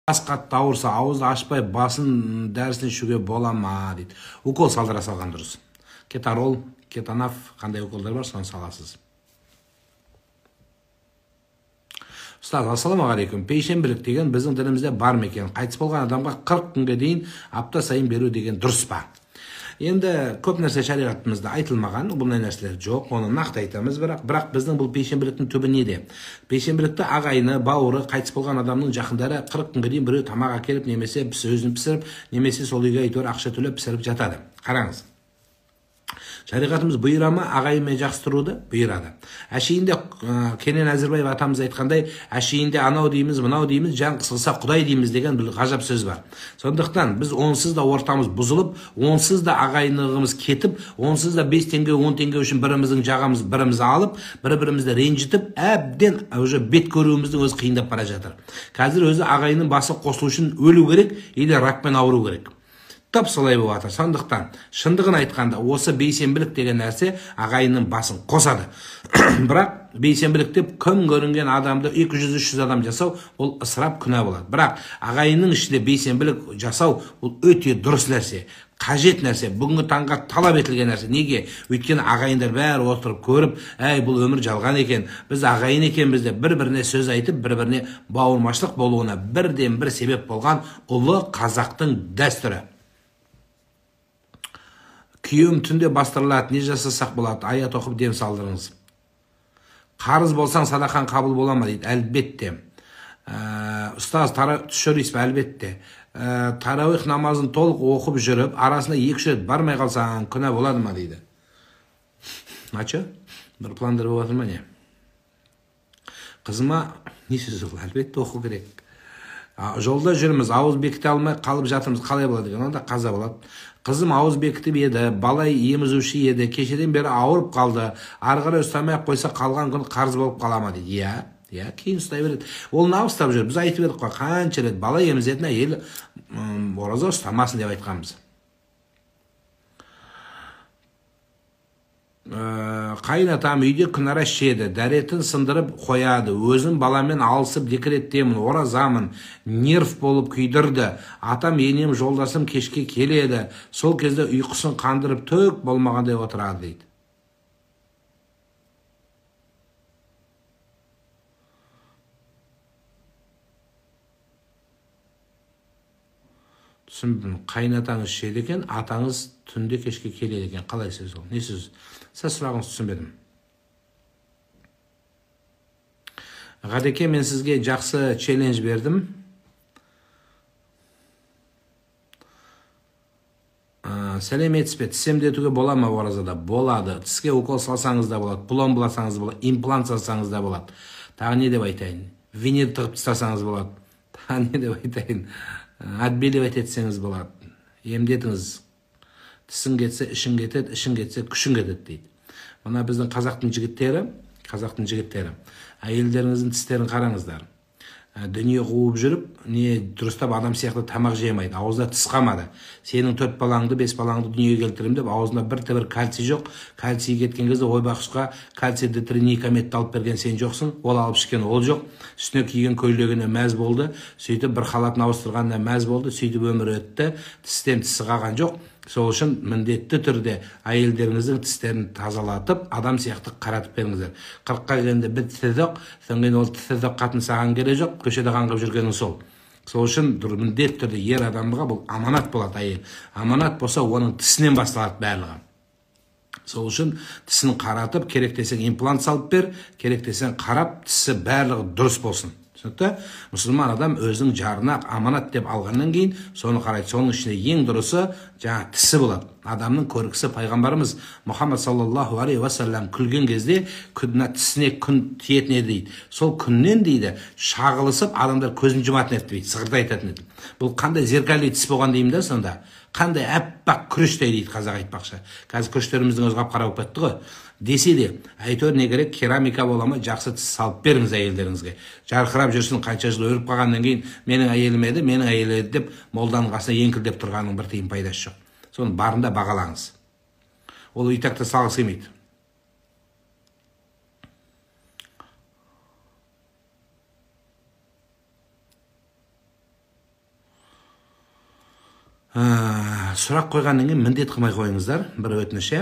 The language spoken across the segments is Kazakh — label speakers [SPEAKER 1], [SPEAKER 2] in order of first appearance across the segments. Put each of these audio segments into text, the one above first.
[SPEAKER 1] Бас қатты ауырса, ауызды ашпай басын дәрісін ішуге бола ма дейді. Укол салдыра салған дұрыс. Кетарол, кетанаф, қандай уколдар бар, соны саласыз. Ұстаз, ассалаумағалейкум. Пейшенбілік деген біздің дінімізде бар ма екен? Қайтыс болған адамға 40 күнге дейін апта сайын беру деген дұрыс па? Енді көп нәрсе шариғатымызда айтылмаған, бұндай нәрселер жоқ, оны нақты айтамыз, бірақ біздің бұл пейшенбіліктің түбі неде? Пейшенбілікті ағайыны, бауыры, қайтыс болған адамның жақындары 40 күнге дейін біреу тамақ әкеліп, немесе өзін пісіріп, немесе сол үйге әйтеуір ақша төлеп пісіріп жатады. Қараңыз. Шариғатымыз бұйыра ма ағайынмен жақсы тұруды? Бұйырады. Әшейінде Кенен Әзірбаев атамыз айтқандай, әшейінде анау дейміз, мынау дейміз, жан қысылса құдай дейміз деген бір ғажап сөз бар. Сондықтан біз онсыз да ортамыз бұзылып, онсыз да ағайындығымыз кетіп, онсыз да 5 теңге, 10 теңге үшін біріміздің жағамыз бірімізді алып, бір-бірімізді ренжітіп, әбден уже бет көруіміздің өзі қиындап бара жатыр. Қазір өзі ағайынның басы қосылу үшін өлу керек, или ракпен ауыру керек. Тап солай болып жатыр. Сондықтан шындығын айтқанда осы бейсенбілік деген нәрсе ағайынның басын қосады. Бірақ бейсенбілік деп кім көрінген адамды 200-300 адам жасау ол ысырап күнә болады. Бірақ ағайынның ішінде бейсенбілік жасау ол өте дұрыс нәрсе, қажет нәрсе, бүгінгі таңға талап етілген нәрсе. Неге? Өйткені ағайындар бәрі отырып көріп, әй бұл өмір жалған екен, біз ағайын екенбіз деп бір-біріне сөз айтып, бір-біріне бауырмашылық болуына бірден бір себеп болған ұлы қазақтың дәстүрі. Күйеуім түнде бастырылады, не жасасақ болады? Аят оқып дем салдырыңыз. Қарыз болсаң садақаң қабыл бола ма дейді? Әлбетте. Ұстаз, түс жорисыз ба? Әлбетте. Тарауих намазын толық оқып жүріп, арасында 2-3 рет бармай қалсаң, күнә болады ма дейді? Ачы? Бір пландар болып жатыр ма не? Қызыма не сөз ол? Әлбетте оқу керек. Жолда жүрміз, ауыз бекіте алмай қалып жатырмыз, қалай болады екен? Онда қаза болады. Қызым ауыз бекітіп еді, бала емізуші еді, кешеден бері ауырып қалды. Ары қарай ұстамай қойса қалған күн қарыз болып қала ма дейді. Иә, иә, кейін ұстай береді. Ол неғып ұстап жүр? Біз айтып едік қой, қанша рет бала емізетін әйел ораза ұстамасын деп айтқанбыз. Қайын атам үйде күнара ішеді, дәретін сындырып қояды, өзім баламен алысып декреттемін, оразамын, нерв болып күйдірді. Атам, енем, жолдасым кешке келеді, сол кезде ұйқысын қандырып түк болмағандай отырады дейді. Түсінбедім, қайын атаңыз ішеді екен, атаңыз түнде кешке келеді екен. Қалай сөз ол? Не сөз? Сіз сұрағыңызды түсінбедім. Ғадеке, мен сізге жақсы челлендж бердім. Сәлеметсіз бе? Тіс емдетуге бола ма оразада? Болады. Тіске укол салсаңыз да болады, пломбаласаңыз да болады, имплант салсаңыз да болады. Тағы не деп айтайын? Винир тығып тастасаңыз болады. Тағы не деп айтайын? Отбеливать етсеңіз болады. Емдетіңіз. Тісің кетсе, ішің кетеді, ішің кетсе, күшің кетеді дейді. Мына біздің қазақтың жігіттері, әйелдеріңіздің тістерін қараңыздар. Дүние қуып жүріп, не дұрыстап адам сияқты тамақ жемайды, аузында тіс қалмады. Сенің 4 балаңды, 5 балаңды дүниеге келтірем деп, аузында бір тібір кальций жоқ. Кальций кеткен кезде ойбақұсқа кальций д3 алып берген сен жоқсың, ол алып ішкен ол жоқ. Үстіне киген көйлегіне мәз болды, сөйтіп бір халатын ауыстырғанына мәз болды, сөйтіп өмір өтті, тістен тісі қалған жоқ. Сол үшін міндетті түрде әйелдеріңіздің тістерін тазалатып, адам сияқты қаратып беріңіздер. 40-қа келгенде бір тісі жоқ, содан кейін ол тісі жоқ қатын саған керек жоқ, көшеде қаңғып жүргенің сол. Сол үшін міндетті түрде ер адамға бұл аманат болады әйел. Аманат болса оның тісінен басталады барлығы. Сол үшін тісін қаратып, керек десең имплант салып бер, керек десең қарап, тісі барлығы дұрыс болсын. Түсінікті? Мұсылман адам өзінің жарына аманат деп алғаннан кейін соны қарайды. Соның ішінде ең дұрысы жаңа тісі болады. Адамның көркісі пайғамбарымыз Мұхаммад саллаллаху алейхи уассалам күлген кезде күніне тісіне күн тиетін еді дейді. Сол күннен дейді шағылысып адамдар көзін жұматын еді дейді, сығырда айтатын еді. Бұл қандай зеркальный тіс болған деймін да сонда. Қандай аппақ күріштей дейді қазақ айтпақшы. Қазір күріштеріміздің өзі қап-қара болып кетті ғой. Десе де, әйтеуір не керек, керамика бола ма, жақсы тіс салып беріңіз әйелдеріңізге. Жарқырап жүрсін, қанша жыл өліп қалғаннан кейін менің әйелім еді, менің әйелім еді деп молданың қасына еңкілдеп тұрғанның бір тиын пайдасы жоқ. Соны барында бағалаңыз. Ол итак та салғысы келмейді. Сұрақ қойғаннан кейін міндет қылмай қойыңыздар, бір өтініш,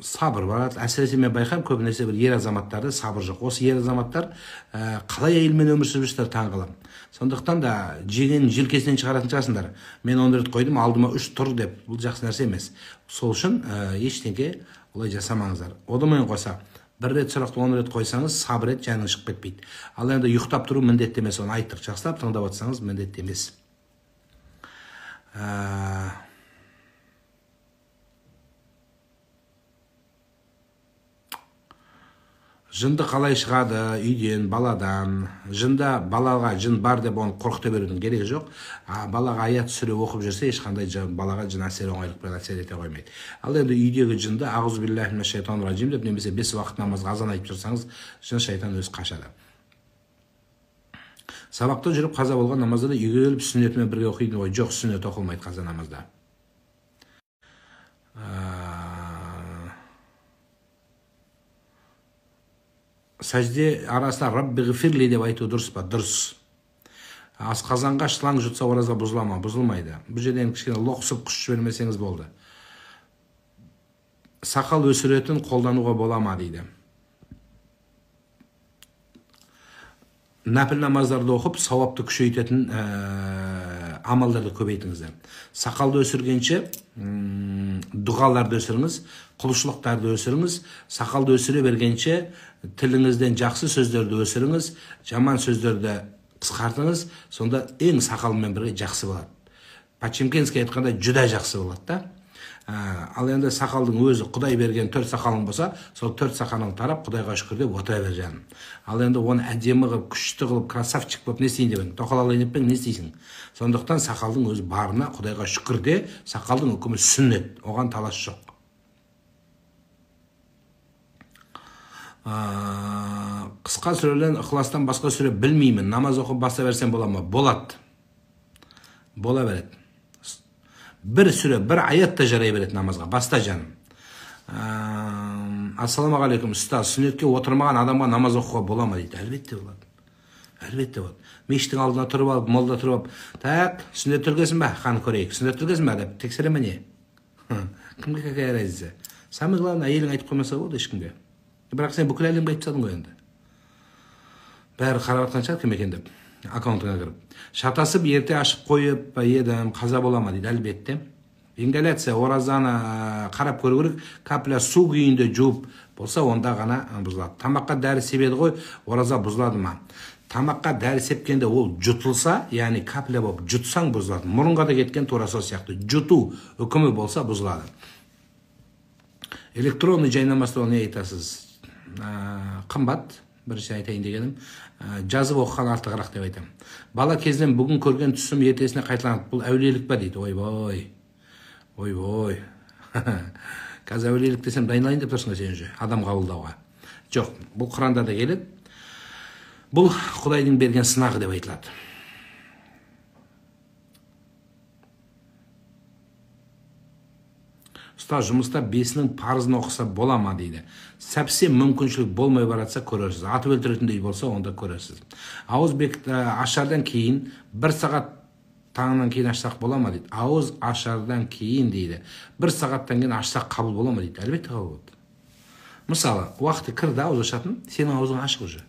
[SPEAKER 1] сабыр барады. Әсіресе мен байқаймын, көбінесе бір ер азаматтарда сабыр жоқ. Осы ер азаматтар қалай әйелмен өмір сүріп жүрсіздер, таң қаламын. Сондықтан да жеген желкесінен шығаратын шығарсыңдар. Мен 10 рет қойдым, алдыма 3 тұр деп. Бұл жақсы нәрсе емес. Сол үшін ештеңе олай жасамаңыздар. Одан қоса, бір рет сұрақты 10 рет қойсаңыз, сабыр ет, жаның шығып кетпейді. Ал енді ұйықтап тұру міндетті емес, оны айттық. Жақсылап тыңдап отырсаңыз міндетті емес. Жынды қалай шығады үйден, баладан? Жында балаға жын бар деп оны қорқыта берудің керегі жоқ. Балаға аят сүре оқып жүрсе, ешқандай балаға жын әсер оңайлықпен әсер ете қоймайды. Ал енді үйдегі жынды ағузу биллахи минаш шайтанир ражим деп немесе 5 уақыт намазға азан айтып жүрсаңыз, жын шайтан өзі қашады. Сабақта жүріп қаза болған намазда да үйге келіп сүннетімен бірге оқиды ғой. Жоқ, сүннет оқылмайды қаза намазда. Сәжде арасында Рабби ғфирли деп айту дұрыс па? Дұрыс. Асқазанға шланг жұтса ораза бұзыла ма? Бұзылмайды. Бұл жерден кішкене лоқсып құс жібермесеңіз болды. Сақал өсіретін қолдануға бола ма дейді. Нәпіл намаздарды оқып, сауапты күшейтетін амалдарды көбейтіңіздер. Сақалды өсіргенше дұғаларды өсіріңіз, құлшылықтарды өсіріңіз. Сақалды өсіре бергенше тіліңізден жақсы сөздерді өсіріңіз, жаман сөздерді қысқартыңыз. Сонда ең сақалмен бірге жақсы болады. По-чемкенски айтқанда жүдә жақсы болады да. Ал енді сақалдың өзі Құдай берген 4 сақалың болса, сол 4 сақалың тарап Құдайға шүкір деп отыра бер жаным. Ал енді оны әдемі қылып, күшті қылып, красавчик болып не істейін деп едің? Тоқал алайын деп не істейсің? Сондықтан сақалдың өзі барына Құдайға шүкір де, сақалдың үкімі сүннет, оған талас жоқ. Қысқа сүрелерден ықыластан басқа сүре білмеймін. Намаз оқып баса берсем бола ма? Болады. Бола береді. Бір сүре, бір аят та жарай береді намазға. Баста жаным. Ассалаумағалейкум, ұстаз. Сүннетке отырмаған адамға намаз оқуға бола ма дейді. Әлбетте болады. Әлбетте болады. Мешіттің алдына тұрып алып, молда тұрып алып, так, сүннет түргесін ба? Қан көрейік. Сүннет түргесін ба деп тексере ме не? Кімге какая разница? Самое главное, әйелің айтып қоймаса болды ешкімге. Бірақ сен бүкіл әлемге айтып тастадың ғой енді. Бәрі қарап жатқан шығар кім екен деп. Аккаунтыңа кіріп. Шатасып ерте ашып қойып едім, қаза бола ма дейді. Әлбетте. Ингаляция оразаны қарап көру керек. Капля су күйінде жуып болса, онда ғана бұзылады. Тамаққа дәрі себеді ғой, ораза бұзылады ма? Тамаққа дәрі сепкенде ол жұтылса, яғни капля болып жұтсаң бұзылады. Мұрынға да кеткен тура сол сияқты. Жұту үкімі болса бұзылады. Электронный жайнамаз туралы не айтасыз? Қымбат, бірінші айтайын дегенім, жазып оқыған артығырақ деп айтамын. Бала кезінен бүгін көрген түсім ертесіне қайталанып, бұл әулиелік па дейді. Ойбой, ойбой. Қазір әулиелік десем дайындалайын деп тұрсың ғой сен уже, адам қабылдауға. Жоқ, бұл Құранда да келеді. Бұл Құдайдың берген сынағы деп айтылады. Ұстаз, жұмыста 5-нің парызын оқыса бола ма дейді. Сәпсе мүмкіншілік болмай баратса көрерсіз. Атып өлтіретіндей болса онда көрерсіз. Ауыз ашардан кейін 1 сағат таңнан кейін ашсақ бола ма дейді. Ауыз ашардан кейін дейді. 1 сағаттан кейін ашсақ қабыл бола ма дейді. Әлбетте қабыл болады. Мысалы, уақыты кірді ауыз ашатын, сенің аузың ашық уже.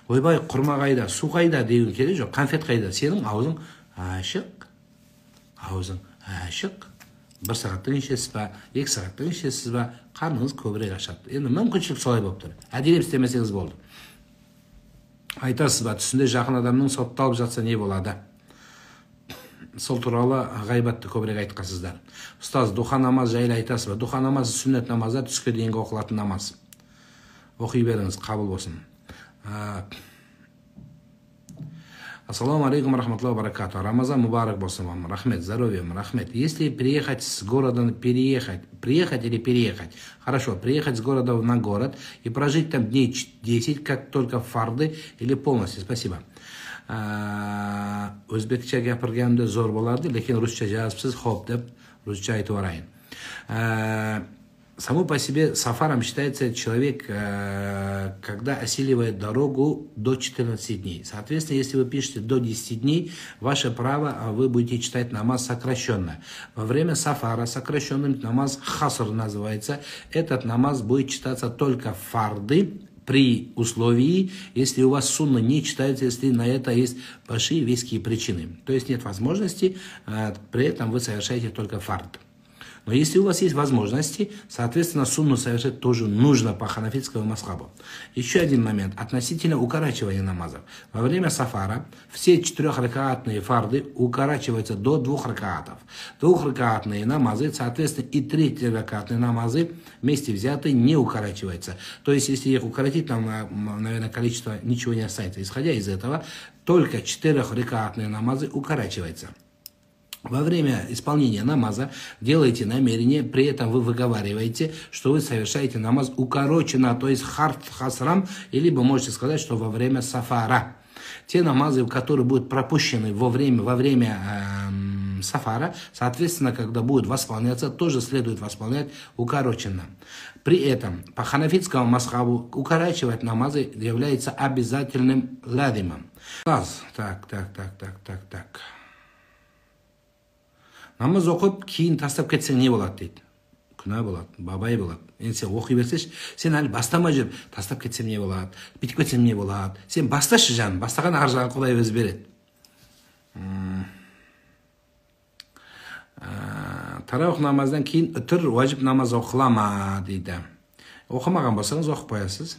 [SPEAKER 1] Ойбай, құрма қайда, су қайда деуің керек жоқ, конфет қайда, сенің аузың ашық. Аузың ашық. 1 сағаттан ішесіз ба, 2 сағаттан ішесіз ба, қарныңыз көбірек ашады. Енді мүмкіншілік солай болып тұр. Әдейілеп істемесеңіз болды. Айтасыз ба, түсінде жақын адамның сотталып жатса не болады? Сол туралы ғайбатты көбірек айтқансыздар. Ұстаз, духа намаз жайлы айтасыз ба? Духа намазы сүннет намазы, түске дейінгі оқылатын намаз. Оқи беріңіз, қабыл болсын. Ассаламу алейкум рахматуллахи ва баракатух. Рамазан мубарак болсын вам. Рахмет, здоровья вам, рахмет. Если приехать с города, приехать или переехать? Хорошо, приехать с города на город и прожить там дней 10, как только фарды или полностью. Спасибо. Өзбекше gapirganimda zo'r bo'lardi, lekin ruscha yozibsiz, xo'p deb ruscha aytib yuborayin. Само по себе сафаром считается человек, когда осиливает дорогу до 14 дней. Соответственно, если вы пишете до 10 дней, ваше право, вы будете читать намаз сокращенно. Во время сафара сокращенным намаз хаср называется. Этот намаз будет читаться только фарды, при условии, если у вас сунна не читается, если на это есть большие веские причины. То есть нет возможности, при этом вы совершаете только фард. Но если у вас есть возможности, соответственно, сунну совершать тоже нужно по ханафитскому мазхабу. Еще один момент. Относительно укорачивания намазов. Во время сафара все четырехракаатные фарды укорачиваются до 2 ракаатов. Двухракаатные намазы, соответственно, и третьеракаатные намазы вместе взятые не укорачиваются. То есть, если их укоротить, там, наверное, количество ничего не останется. Исходя из этого, только четырехракаатные намазы укорачиваются. Во время исполнения намаза делаете намерение, при этом вы выговариваете, что вы совершаете намаз укороченно, то есть хард хасрам, и либо можете сказать, что во время сафара. Те намазы, которые будут пропущены во время сафара, соответственно, когда будут восполняться, тоже следует восполнять укороченно. При этом по ханафитскому мазхабу укорачивать намазы является обязательным ладимом. Так. Намаз оқып, кейін тастап кетсең не болады дейді. Күнә болады, бабай болады. Енді сен оқи берсеші, сен әлі бастамай жүріп, тастап кетсем не болады, бүйтіп кетсем не болады. Сен басташы жаным, бастаған ар жағын Құдай өзі береді. Тарауих намаздан кейін үтір уажип намаз оқыла ма дейді. Оқымаған болсаңыз оқып қоясыз.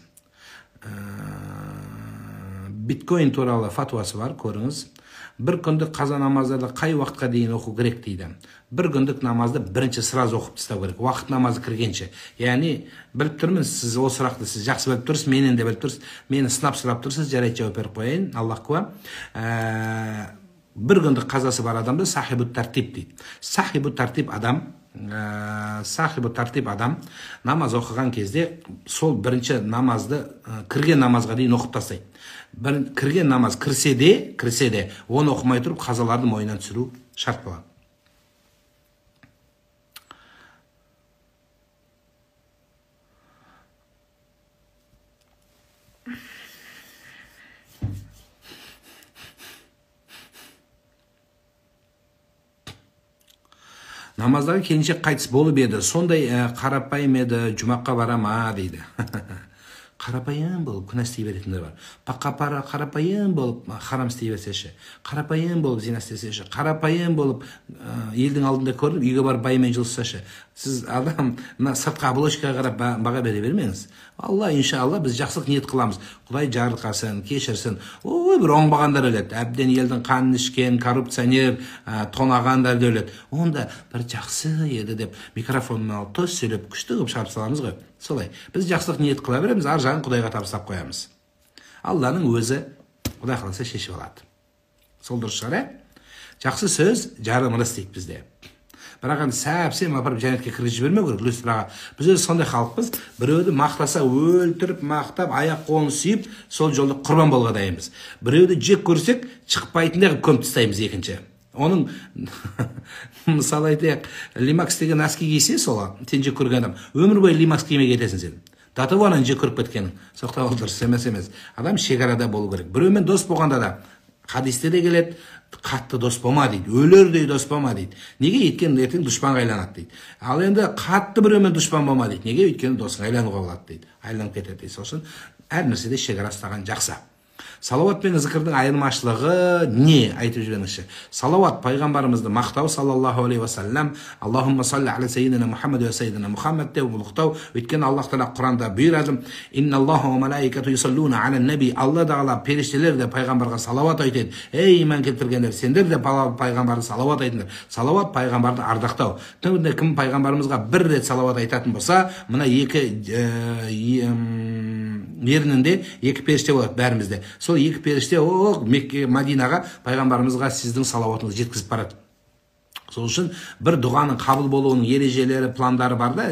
[SPEAKER 1] Биткоин туралы фатуасы бар, көріңіз. Бір күндік қаза намаздарды қай уақытқа дейін оқу керек дейді. Бір күндік намазды бірінші сразу оқып тастау керек, уақыт намазы кіргенше. Яғни біліп тұрмын, сіз ол сұрақты сіз жақсы біліп тұрсыз, менен де біліп тұрсыз, мені сынап сұрап тұрсыз, жарайды жауап беріп қояйын, Аллах куә. Бір күндік қазасы бар адамды сахибу тартип дейді. Сахибу тартип адам, намаз оқыған кезде сол бірінші намазды кірген намазға дейін оқып тастайды. Кірген намаз кірсе де, оны оқымай тұрып қазаларды мойнынан түсіру шарт болады. Намаздағы келіншек қайтыс болып еді, сондай қарапайым еді, жұмаққа бара ма дейді. Қарапайым болып күнә істей беретіндер бар. Қарапайым болып харам істей берсеші, қарапайым болып зина істесеші, қарапайым болып елдің алдында көрініп үйге барып байымен жұлыссашы. Сіз адам мына сыртқы оболочкаға қарап баға бере бермеңіз. Алла, иншалла, біз жақсылық ниет қыламыз. Құдай жарылқасын, кешірсін. Ой, бір оңбағандар өледі. Әбден елдің қанын ішкен, коррупционер, тонағандар да өледі. Онда бір жақсы еді деп микрофонын алып төс сөйлеп күшті қылып шығарып саламыз ғой. Солай. Біз жақсылық ниет қыла береміз, ар жағын Құдайға табыстап қоямыз. Алланың өзі Құдай қаласа шешіп алады. Сол дұрыс шығар, ә? Жақсы сөз жарым ырыс дейді бізде. Бірақ енді сәпсем апарып жәннатке кіргізіп жібермеу керек люстраға. Біз өзі сондай халықпыз, біреуді мақтаса өлтіріп, мақтап, аяқ қолын сүйіп, сол жолда құрбан болуға дайынбыз. Біреуді жек көрсек, шықпайтындай қылып көміп тастаймыз екінші. Оның мысалы айтайық, лимакс деген носки кисе, сол сен жек көрген адам, өмір бойы лимакс кимей кетесің сен. До того ананы жек көріп кеткенің. Соқтап ол дұрыс емес. Адам шекарада болу керек. Біреумен дос болғанда да хадисте де келеді, қатты дос болма дейді, өлердей дос болма дейді. Неге? Өйткені ертең дұшпанға айланады дейді. Ал енді қатты біреумен дұшпан болма дейді. Неге? Өйткені досыңа айлануға болады дейді. Айланып кетеді дейді. Сол үшін әр нәрседе шекара ұстаған жақсы. Салауат пен зікірдің айырмашылығы не? Айтып жіберіңізші. Салауат пайғамбарымызды мақтау, саллаллаху алейхи уассалам, Аллахумма салли аля сайидина Мухаммад уа сайидина Мухаммад деп ұлықтау. Өйткені Аллах тағала Құранда бұйырады: Инналлаха уа малаикату юсаллуна аля наби. Алла тағала періштелер де пайғамбарға салауат айтады. Ей иман келтіргендер, сендер де пайғамбарға салауат айтыңдар. Салауат пайғамбарды ардақтау. Кімде кім пайғамбарымызға бір рет салауат айтатын болса, мына екі ернінде екі періште болады бәрімізде. Сол екі періште Мекке, Мадинаға пайғамбарымызға сіздің салауатыңызды жеткізіп барады. Сол үшін бір дұғаның қабыл болуының ережелері, пландары бар да,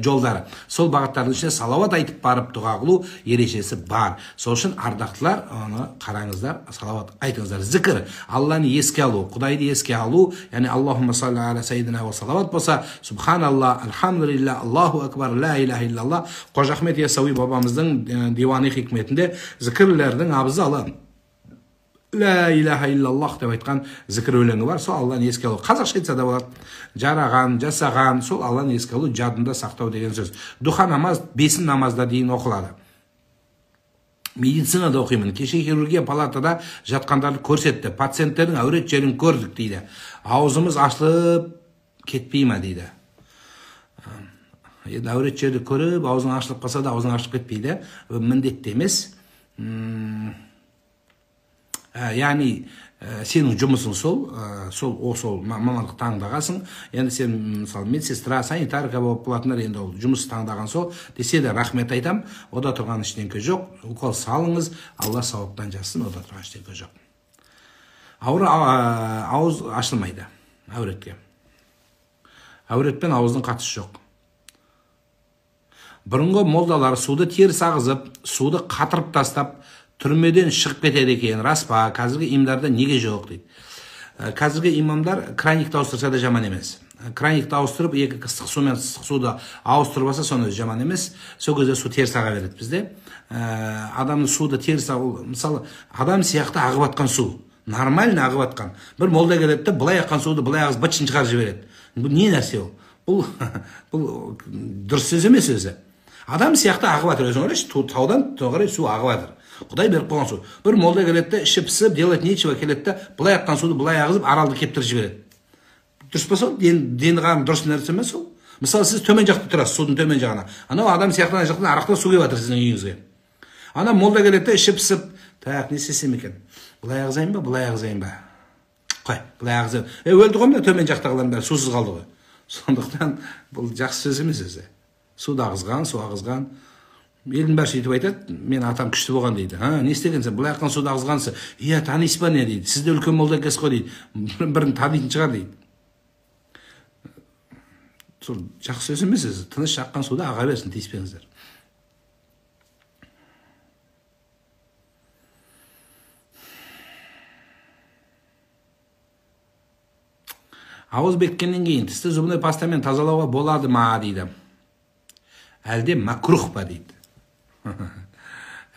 [SPEAKER 1] жолдары. Сол бағыттардың ішінде салауат айтып барып дұға қылу ережесі бар. Сол үшін ардақтылар, оны қараңыздар, салауат айтыңыздар. Зікір, Алланы еске алу, Құдайды еске алу, яғни Аллахумма салли аля сайидина ва салауат болса, субханалла, альхамдулилля, Аллаху акбар, ла илаха иллалла. Қожа Ахмет Яссауи бабамыздың диуани хикметінде зікірлердің абзалы Ла илаха иллаллах деп айтқан зікір өлеңі бар. Сол Алланы еске алу. Қазақша айтса да болады. Жараған, жасаған, сол Алланы еске алу, жадында сақтау деген сөз. Духа намаз 5 намазда дейін оқылады. Медицинада оқимын. Кеше хирургия палатада жатқандарды көрсетті. Пациенттердің әурет жерін көрдік дейді. Аузымыз ашылып кетпей ма дейді. Енді әурет жерді көріп, аузың ашылып қалса да аузың ашылып кетпейді. Міндетті емес. Яғни сенің жұмысың сол, сол мамандық таңдағансың. Енді сен мысалы медсестра, санитарка болып болатындар, енді ол жұмыс таңдаған сол десе де рахмет айтам. Ода тұрған ештеңке жоқ. Укол салыңыз, Алла сауаптан жазсын, ода тұрған ештеңке жоқ. Ауыр ауыз ашылмайды әуретке. Әуретпен ауыздың қатысы жоқ. Бұрынғы молдалар суды теріс ағызып, суды қатырып тастап, түрмеден шығып кетеді екен, рас па? Қазіргі имамдарда неге жоқ дейді. Қазіргі имамдар краникті ауыстырса да жаман емес. Краникті ауыстырып, екі ыстық су мен ыстық суды ауыстырып алса, соны өзі жаман емес. Сол кезде су теріс аға береді бізде. Адамның суды теріс ағу, мысалы, адам сияқты ағып атқан су, нормально ағып атқан. Бір молда келеді де, былай аққан суды былай ағызып бытшын шығарып жібереді. Бұл не нәрсе ол? Бұл дұрыс сөз емес өзі. Адам сияқты ағып жатыр, өзің ойлашы, таудан қарай су ағып жатыр. Құдай беріп қойған су. Бір молда келеді де, іші пісіп, делать нечего келеді де, былай аққан суды былай ағызып, аралды кептіріп жібереді. Дұрыс па сол? Дені қағым дұрыс нәрсе емес ол. Мысалы, сіз төмен жақта тұрасыз, судың төмен жағына. Анау адам сияқты ана жақтан арақтан су келіп жатыр сіздің үйіңізге. Ана молда келеді де, іші пісіп, так, не істесем екен? Былай ағызайын ба, былай ағызайын ба? Қой, былай ағызайын. Өлді ғой мына төмен жақтағылардың бәрі, сусыз қалды ғой. Сондықтан бұл жақсы сөз емес өзі. Суды ағызған, су ағызған. Елдің бәрі сөйтіп айтады, мен атам күшті болған дейді. Не істегенсің, былай аққан суды ағызғансың. Иә, танисыз ба не дейді. Сіз де үлкен молда екенсіз ғой дейді. Бірін танитын шығар дейді. Сол жақсы сөз емес өзі. Тыныш аққан суды аға берсін, тиіспеңіздер. Ауыз бекіткеннен кейін тісті зубной пастамен тазалауға болады ма дейді. Әлде макрух па дейді.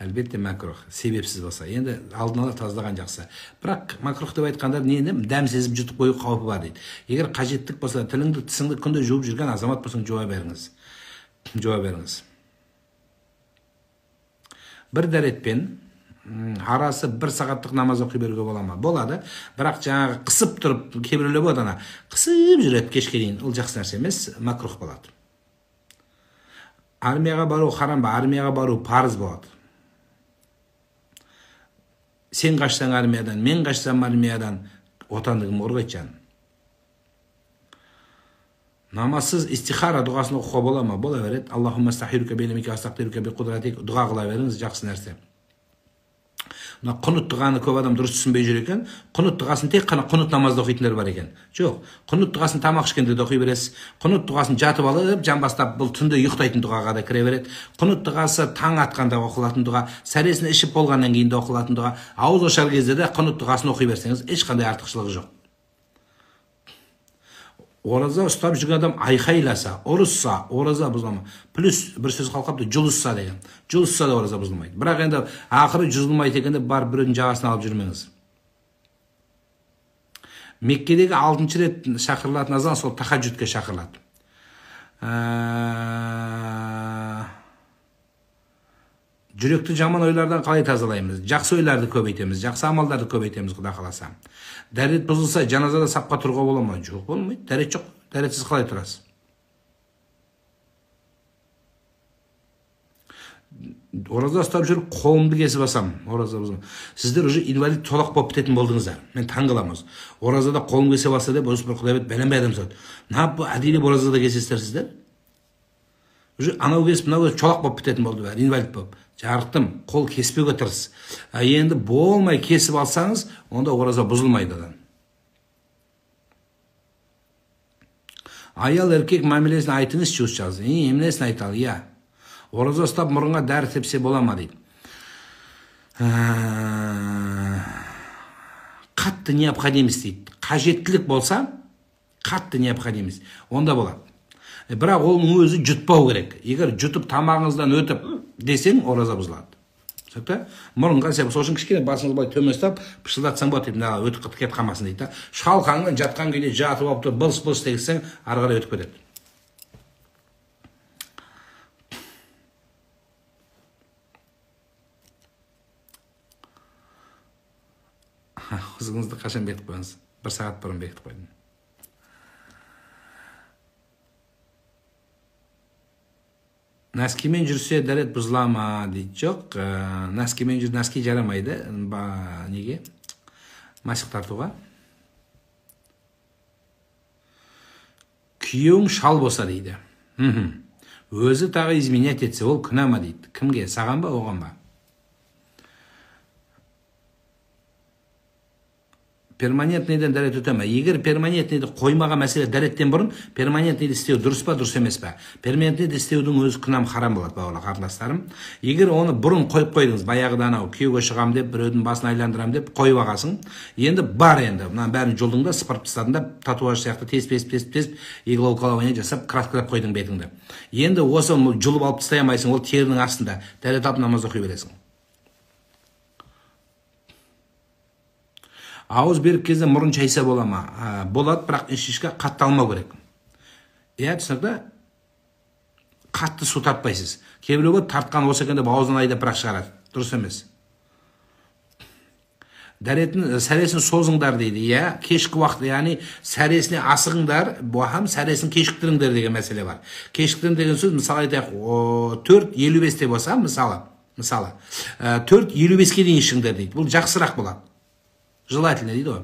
[SPEAKER 1] Әлбетте макрух, себепсіз болса. Енді алдын ала тазалаған жақсы. Бірақ макрух деп айтқандар нені дәм сезіп жұтып қою қаупі бар дейді. Егер қажеттік болса, тіліңді, тісіңді күнде жуып жүрген азамат болсаң, жуа беріңіз. Жуа беріңіз. Бір дәретпен арасы бір сағаттық намаз оқи беруге бола ма? Болады. Бірақ жаңағы қысып тұрып, кейбіреулер болады ана, қысып жүреді кешке дейін. Ол жақсы нәрсе емес, макрух болады. Армияға бару харам ба? Армияға бару парыз болады. Сен қашсаң армиядан, мен қашсам армиядан, отанды кім қорғайды жаным? Намазсыз истихара дұғасын оқуға бола ма? Бола береді. Аллахумма астахирука би илмика, астағфирука би құдратик. Дұға қыла беріңіз, жақсы нәрсе. Мына құнут дұғаны көп адам дұрыс түсінбей жүр екен. Құнут дұғасын тек қана құнут намазда оқитындар бар екен. Жоқ, құнут дұғасын тамақ ішкенде де оқи бересіз. Құнут дұғасын жатып алып, жамбастап, бұл түнде ұйықтайтын дұғаға да кіре береді. Құнут дұғасы таң атқанда оқылатын дұға, сәресін ішіп болғаннан кейін де оқылатын дұға. Ауыз ашар кезде де құнут дұғасын оқи берсеңіз, ешқандай артықшылығы жоқ. Ораза ұстап жүрген адам айқайласа, ұрысса, ораза бұзылмайды. Плюс бір сөз қалқапты, жұлысса деген. Жұлысса да ораза бұзылмайды. Бірақ енді ақыры жұлмайды екен деп барып біреудің жағасын алып жүрмеңіз. Меккедегі 6-шы рет шақырылатын азан сол тахаджудке шақырылады. Жүректі жаман ойлардан қалай тазалаймыз? Жақсы ойларды көбейтеміз, жақсы амалдарды көбейтеміз, Құда қаласа. Дәрет бұзылса, жаназада сапқа тұруға бола ма? Жоқ, болмайды. Дәрет жоқ. Дәретсіз қалай тұрасыз? Ораза ұстап жүріп, қолымды кесіп алсам, ораза бұзылма. Сіздер уже инвалид толақ болып бітетін болдыңыздар. Мен таң қаламын осы. Оразада қолым кесіп алса деп, осы бір Құдай бет бәленбай адам сұрады. Нап әдейілеп оразада кесесіздер сіздер? Уже анау кесіп, мынау кесіп, чолақ болып бітетін болды бәрі, инвалид болып. Жарықтым, қол кеспеуге тырыс. Енді болмай кесіп алсаңыз, онда ораза бұзылмайды адам. Аял еркек мәмілесін айтыңызшы ұстаз. Емнесін айталы, иә. Ораза ұстап мұрынға дәрі сепсе бола ма дейді. Қатты необходимость дейді. Қажеттілік болса, қатты необходимость, онда болады. Бірақ оның өзі жұтпау керек. Егер жұтып тамағыңыздан өтіп десең, ораза бұзылады. Түсінікті? Мұрынға сеп, сол үшін кішкене басыңызды былай төмен ұстап, пышылдатсаң болады дейді, мына өтіп кетіп қалмасын дейді. Шалқаңнан жатқан күйде жатып алып тұрып, былс-былс дегізсең, ары қарай өтіп кетеді. Қызыңызды қашан бекітіп қойдыңыз? 1 сағат бұрын бекітіп қойдым. Нәскимен жүрсе дәрет бұзыла ма дейді. Жоқ, нәскимен жүр, нәски жарамайды. Неге? Масық тартуға. Күйеуің шал болса дейді. Өзі тағы изменять етсе, ол күнә ма дейді. Кімге? Саған ба, оған ба? Перманентныйдан дәрет өте ме? Егер перманентныйды қоймаған мәселе дәреттен бұрын перманентныйды істеу дұрыс па, дұрыс емес па? Перманентныйды істеудің өзі күнәм харам болады, бауырлар, қарындастарым. Егер оны бұрын қойып қойдыңыз, баяғыда анау күйеуге шығам деп, біреудің басын айландырам деп қойып ағасың. Енді бар енді, мынаның бәрін жұлдың да, сыпырып тастадың да, татуаж сияқты тесіп, иглоукалывание жасап, краскалап қойдың бетіңді. Енді осы жұлып алып тастай алмайсың, ол терінің астында. Дәрет алып намаз оқи бересің. Ауыз беріп кезде мұрын шайса бола ма? Болады, бірақ ішішке қатты алмау керек. Иә, түсінікті? Қатты су тартпайсыз. Кейбіреу болады, тартқан осы екен деп аузынан айдап бірақ шығарады. Дұрыс емес. Дәретін, сәресін созыңдар дейді. Иә, кешкі уақыт, яғни сәресіне асығыңдар, һәм сәресін кешіктіріңдер деген мәселе бар. Кешіктірің деген сөз, мысалы айтайық, 4:55-те болса, мысалы, 4:55-ке дейін ішіңдер дейді. Бұл жақсырақ болады. Желательно дейді ғой.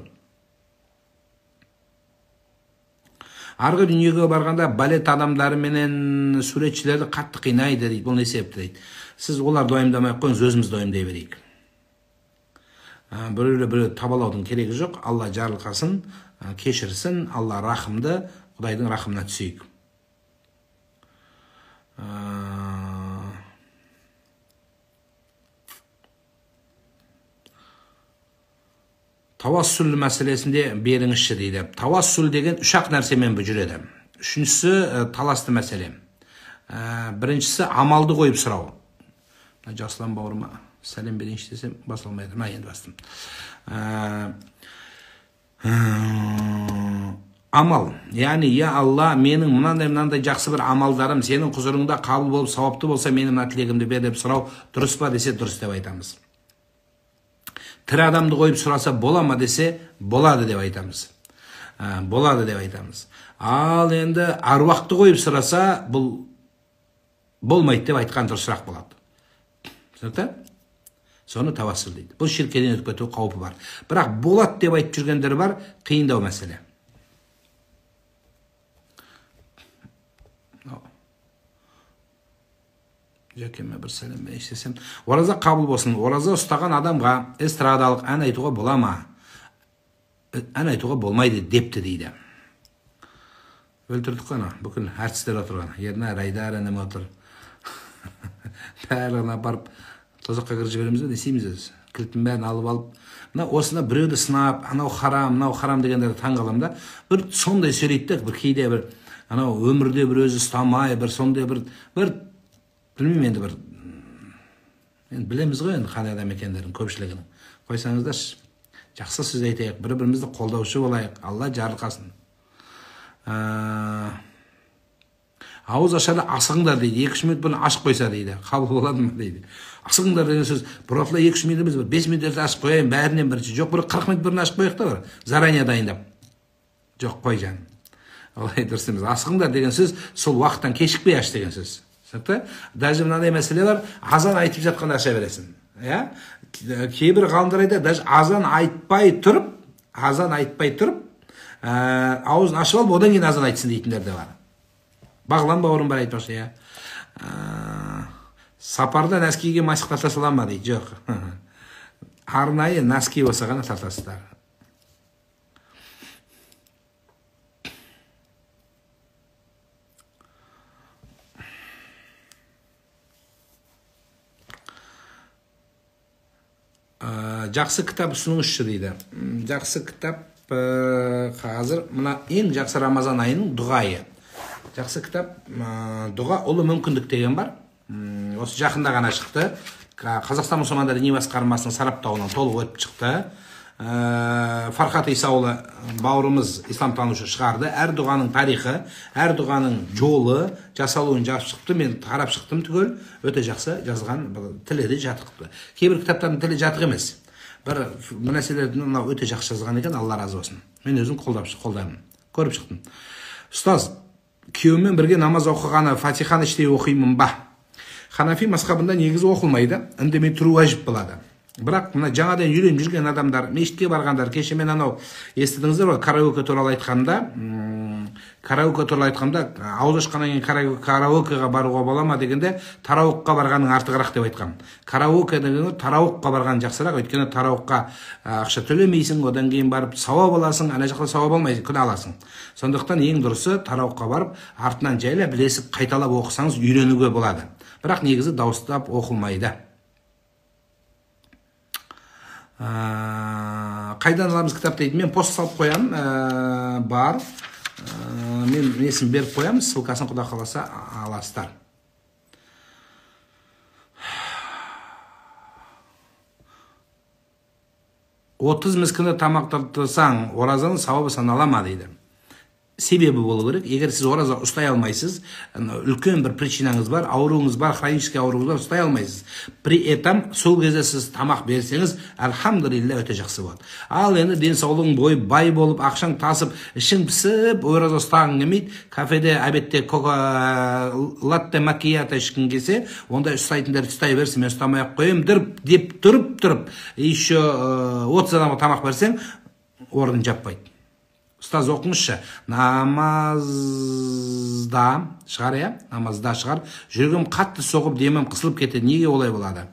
[SPEAKER 1] Арғы дүниеге барғанда балет адамдары менен суретшілерді қатты қинайды дейді. Бұл не себепті дейді. Сіз оларды уайымдамай қойыңыз, өзіміз уайымдай берейік. Біреулер біреу табалаудың керегі жоқ. Алла жарылқасын, кешірсін, Алла рахымды, Құдайдың рахымына түсейік. Тавассул мәселесінде беріңізші дейді. Тавассул деген үш-ақ нәрсемен жүреді. Үшіншісі таласты мәселе. Біріншісі амалды қойып сұрау. Жасұлан бауырыма сәлем берейінші десем баса алмай жатыр. Енді бастым. Амал, яғни я Алла, менің мынандай-мынандай жақсы бір амалдарым сенің құзырыңда қабыл болып сауапты болса, менің мына тілегімді бер деп сұрау дұрыс па десе, дұрыс деп айтамыз. Тірі адамды қойып сұраса бола ма десе, болады деп айтамыз. Болады деп айтамыз. Ал енді аруақты қойып сұраса, бұл болмайды деп айтқан дұрысырақ болады. Түсінікті? Соны тавассул дейді. Бұл ширкеден өтіп кету қаупі бар. Бірақ болады деп айтып жүргендер бар, қиындау мәселе. Жәкеме бір сәлем берейінші. Ораза қабыл болсын. Ораза ұстаған адамға эстрадалық ән айтуға бола ма? Ән айтуға болмайды депті дейді. Өлтірдік қой ана, бүкіл әртістер отырған. Ернар, Айдар інім отыр. Барлығын апарып тозаққа кіргізіп жібереміз бе, не істейміз өзі? Кілттің бәрін алып алып. Мына осыны біреуді сынап, анау харам, мынау харам дегендерді таң қаламын да. Бір сондай сөйлейді де, бір кейде бір анау өмірде бір өзі ұстамай, бір сондай бір білмеймін енді бір, енді білеміз ғой енді қандай адам екендерін көпшілігінің. Қойсаңыздаршы, жақсы сөз айтайық, бір-бірімізді қолдаушы болайық, Алла жарылқасын. Ауыз ашарда асығыңдар дейді, 2-3 минут бұрын ашып қойса дейді, қабыл болады ма дейді. Асығыңдар деген сөз, бұрынғыдай 2-3 минут емес, 5 минут ерте ашып қояйын, бәрінен бірінші. Жоқ, бір 40 минут бұрын ашып қояйық та бір, заранее дайындап. Жоқ, қой жаным. Олай дұрыс емес. Асығыңдар деген сөз, сол уақыттан кешікпей аш деген сөз. Түсінікті? Даже мынандай мәселе бар, азан айтып жатқанда аша бересің. Иә? Кейбір ғалымдар айтады, даже азан айтпай тұрып, аузын ашып алып, одан кейін азан айтсын дейтіндер де бар. Бағлан бауырым бар айтпақшы, иә. Сапарда нәскиге масық тарта сала ма дейді? Жоқ. Арнайы нәски болса ғана тартасыздар. Жақсы кітап ұсыныңызшы дейді. Жақсы кітап, қазір мына ең жақсы Рамазан айының дұғайы. Жақсы кітап, дұға ұлы мүмкіндік деген бар. Осы жақында ғана шықты. Қазақстан мұсылмандар діни басқармасының сараптауынан толық өтіп шықты. Фархат Исаұлы бауырымыз исламтанушы шығарды. Әр дұғаның тарихы, әр дұғаның жолы, жасалуын жазып шықты. Мен қарап шықтым түгел. Өте жақсы жазылған, тілі де жатық. Кейбір кітаптардың тілі жатық емес. Бір нәрселерді мынау өте жақсы жазған екен, Алла разы болсын. Мен өзім қолдаймын. Көріп шықтым. Ұстаз, күйеуіммен бірге намаз оқығаны Фатиханы іштей оқимын ба? Ханафи мазхабында негізі оқылмайды, үндемей тұру уәжіп болады. Бірақ мына жаңадан үйреніп жүрген адамдар, мешітке барғандар, кеше мен анау естідіңіздер ғой, караоке туралы айтқанда, ауыз ашқаннан кейін караокеға баруға бола ма дегенде, тарауыққа барғанның артығырақ деп айтқам. Караоке дегенде тарауыққа барған жақсырақ, өйткені тарауыққа ақша төлемейсің, одан кейін барып сауап аласың, ана жақта сауап алмайсың, күнә аласың. Сондықтан ең дұрысы тарауыққа барып, артынан жайлап ілесіп қайталап оқысаңыз үйренуге болады. Бірақ негізі дауыстап оқылмайды. Қайдан аламыз кітап дейді. Мен пост салып қоямын, бар. Мен несін беріп қоямын, ссылкасын құда қаласа аласыздар. 30 міскіні тамақтырсаң, оразаның сауабы санала ма дейді. Себебі болу керек. Егер сіз ораза ұстай алмайсыз, үлкен бір причинаңыз бар, ауруыңыз бар, хронический ауруыңыз бар, ұстай алмайсыз. При этом сол кезде сіз тамақ берсеңіз, альхамдулилля, өте жақсы болады. Ал енді денсаулығың бойы бай болып, ақшаң тасып, ішің пісіп, ораза ұстағың келмейді, кафеде обедте латте макиято ішкің келсе, ондай ұстайтындар ұстай берсін, мен ұстамай ақ қоямын деп тұрып, еще 30 адамға тамақ берсең, орнын жаппайды. Ұстаз оқыңызшы, намазда шығар, иә? Намазда шығар. Жүрегім қатты соғып, демім қысылып кетеді. Неге олай болады?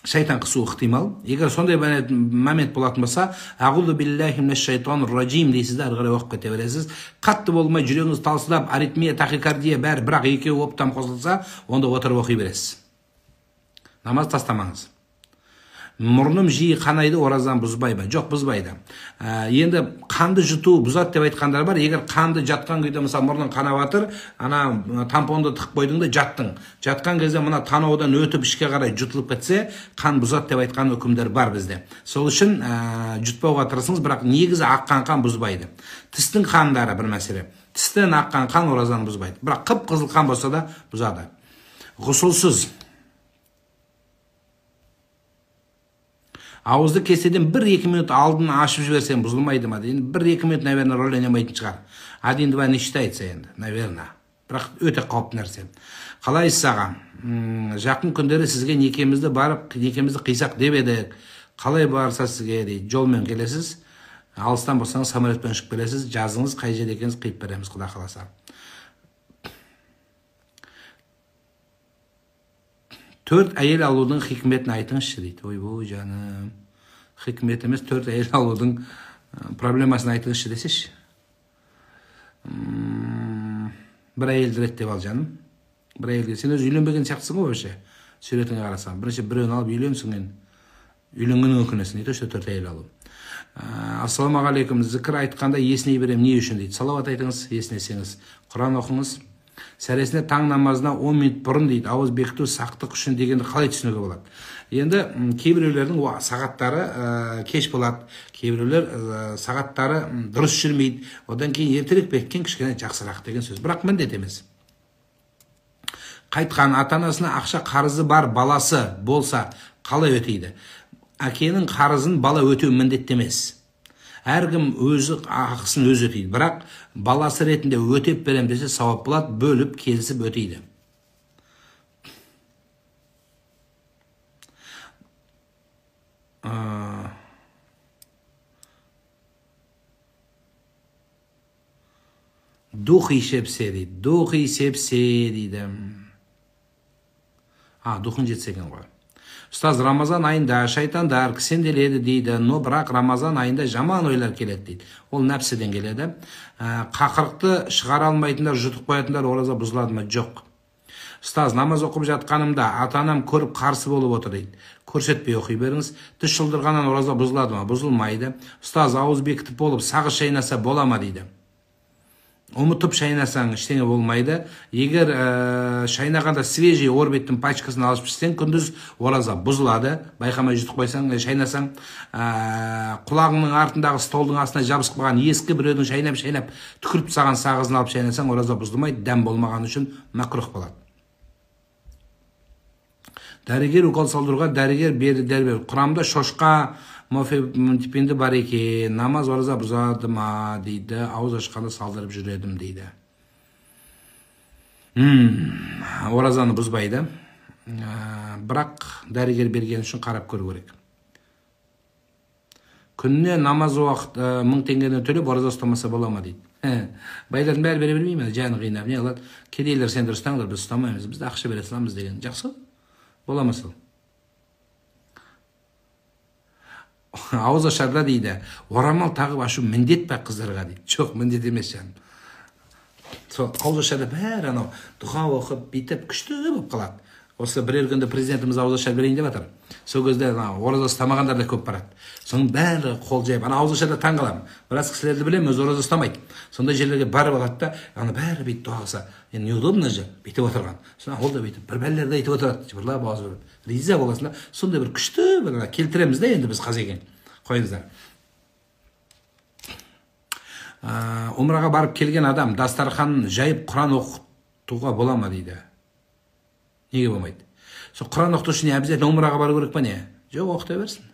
[SPEAKER 1] Шайтан қысуы ықтимал. Егер сондай момент болатын болса, ағуду биллахи минаш шайтанир ражим дейсіз де, ары қарай оқып кете бересіз. Қатты болмай жүрегіңіз талсылап, аритмия, тахикардия бәрі бірақ екеуі оптан қосылса, онда отырып оқи бересіз. Намаз тастамаңыз. Мұрным жиі қанайды, оразаны бұзбай ма? Жоқ, бұзбайды. Енді қанды жұту бұзады деп айтқандар бар. Егер қанды жатқан күйде, мысалы, мұрның қанап жатыр, ана тампонды тығып қойдың да жаттың. Жатқан кезде мына танаудан өтіп ішке қарай жұтылып кетсе, қан бұзады деп айтқан үкімдер бар бізде. Сол үшін жұтпауға тырысыңыз, бірақ негізі аққан қан бұзбайды. Тістің қандары бір мәселе. Тістен аққан қан оразаны бұзбайды. Бірақ қып-қызыл қан болса да бұзады. Ғұсылсыз. Ауызды кеседен 1-2 минут алдын ашып жіберсең бұзылмайды ма? Енді 1-2 минут, наверное, рөл ойнамайтын шығар. 1-2 не считается енді, наверное. Бірақ өте қауіпті нәрсе. Қалайсыз аға? Жақын күндері сізге некемізді барып, некемізді қисақ деп едік. Қалай барса сізге дейді. Жолмен келесіз. Алыстан болсаңыз самолетпен ұшып келесіз. Жазыңыз, қай жерде екеніңізді қиып береміз, Құда қаласа. 4 әйел алудың хикметін айтыңызшы дейді. Ойбой жаным. Хикмет емес, 4 әйел алудың проблемасын айтыңызшы десеші. Бір әйелді реттеп ал жаным. Бір әйелге. Сен өзі үйленбеген сияқтысың ғой вообще. Суретіңе қарасам. Бірінші біреуін алып үйленсің енді. Үйленгеннен өкінесің. Не то, что 4 әйел алу. Ассалаумағалейкум. Зікір айтқанда есіне берем не үшін дейді. Салауат айтыңыз, есінесеңіз. Құран оқыңыз. Сәресіне таң намазына 10 минут бұрын дейді, ауыз бекіту сақтық үшін дегенді қалай түсінуге болады? Енді кейбіреулердің сағаттары кеш болады, кейбіреулер сағаттары дұрыс жүрмейді, одан кейін ертерек бекіткен кішкене жақсырақ деген сөз, бірақ міндет емес. Қайтқан ата-анасына ақша қарызы бар баласы болса қалай өтейді? Әкенің қарызын бала өтеу міндетті емес. Әркім өзі ақысын өзі өтейді. Бірақ баласы ретінде өтеп берем десе сауап болады, бөліп келісіп өтейді. Духи сепсе дейді. Духи сепсе дейді. Духын жетсе екен ғой. Ұстаз, Рамазан айында шайтандар кісенделеді дейді, но бірақ Рамазан айында жаман ойлар келеді дейді. Ол нәпсіден келеді. Қақырықты шығара алмайтындар, жұтып қоятындар ораза бұзылады ма? Жоқ. Ұстаз, намаз оқып жатқанымда ата-анам көріп қарсы болып отыр дейді. Көрсетпей оқи беріңіз. Тіс шылдырғаннан ораза бұзылады ма? Бұзылмайды. Ұстаз, ауыз бекітіп болып сағыз шайнаса бола ма дейді. Ұмытып шайнасаң ештеңе болмайды. Егер шайнағанда свежий орбиттің пачкасын алып ішсең, күндіз ораза бұзылады. Байқамай жұтып қойсаң, шайнасаң, құлағыңның артындағы столдың астына жабысып қалған ескі біреудің шайнап-шайнап түкіріп тастаған сағызын алып шайнасаң, ораза бұзылмайды. Дәм болмаған үшін макрух болады. Дәрігер укол салдыруға дәрігер берді дәрі. Құрамында шошқа мофетипинді бар екен. Намаз ораза бұзады ма дейді. Ауыз ашқанда салдырып жүредім дейді. Оразаны бұзбайды. Бірақ дәрігер берген үшін қарап көру керек. Күніне намаз уақыт 1000 теңгеден төлеп ораза ұстамаса бола ма дейді. Байлардың бәрі бере бермей ме? Жаны қинап не қылады? Кедейлер сендер ұстаңдар, біз ұстамаймыз, біз ақша бере саламыз деген. Жақсы? Бола ма сол? Ауыз ашарда дейді, орамал тағып ашу міндет пе қыздарға дейді. Жоқ, міндет емес жаным. Сол ауыз ашарда бәрі анау дұға оқып, бүйтіп күшті болып қалады. Осы бірер күнде президентіміз ауыз ашар берейін деп жатыр. Сол кезде ораза ұстамағандар да көп барады. Соның бәрі қол жайып, ана ауыз ашарда таң қаламын. Біраз кісілерді білемін, өзі ораза ұстамайды. Сондай жерлерге барып алады да, ана бәрі бүйтіп дұға қылса, енді неудобно же, бүйтіп отырған. Содан ол да бүйтіп бір бәлелерді айтып отырады, жыбырлап ауыз бөліп. Риза боласың да, сондай бір күшті бір келтіреміз да енді біз қазекең. Қойыңыздар. Умраға барып келген адам дастарханын жайып Құран оқытуға бола ма дейді. Неге болмайды? Сол Құран оқыту үшін обязательно умраға бару керек па не? Жоқ, оқыта берсін.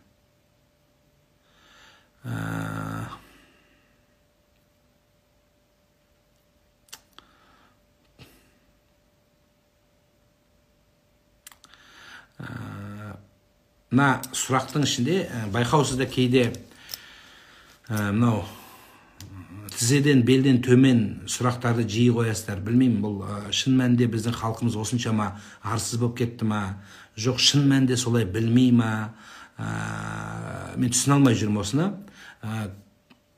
[SPEAKER 1] Мына сұрақтың ішінде байқаусызда кейде мынау тізеден белден төмен сұрақтарды жиі қоясыздар. Білмеймін, бұл шын мәнінде біздің халқымыз осыншама арсыз болып кетті ма? Жоқ, шын мәнінде солай білмей ма? Мен түсіне алмай жүрмін осыны.